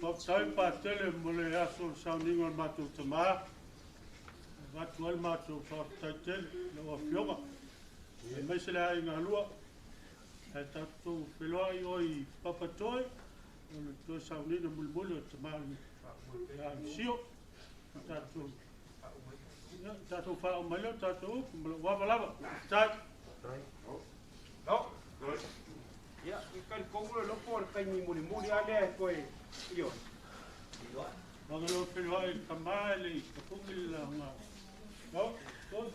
Faafetai Patele mo le aso o le sauniga o le matou tamā. E avatu ai le matou faafetai tele i lau Afioga, aemaise le aiga lua. Ae tatou feiloai oe i Papatoe o le toe sauniga mulimuli o le tamā ia Sio. Tatou tatou faauma mai lea o tatou upu ma lou ava lava. Faafetai. Ia, i talitonu le lopo o le taimi mulimuli lava lea e toe ioe. Magalo feiloai i le tamā e le i tapugi le laga. No, toi.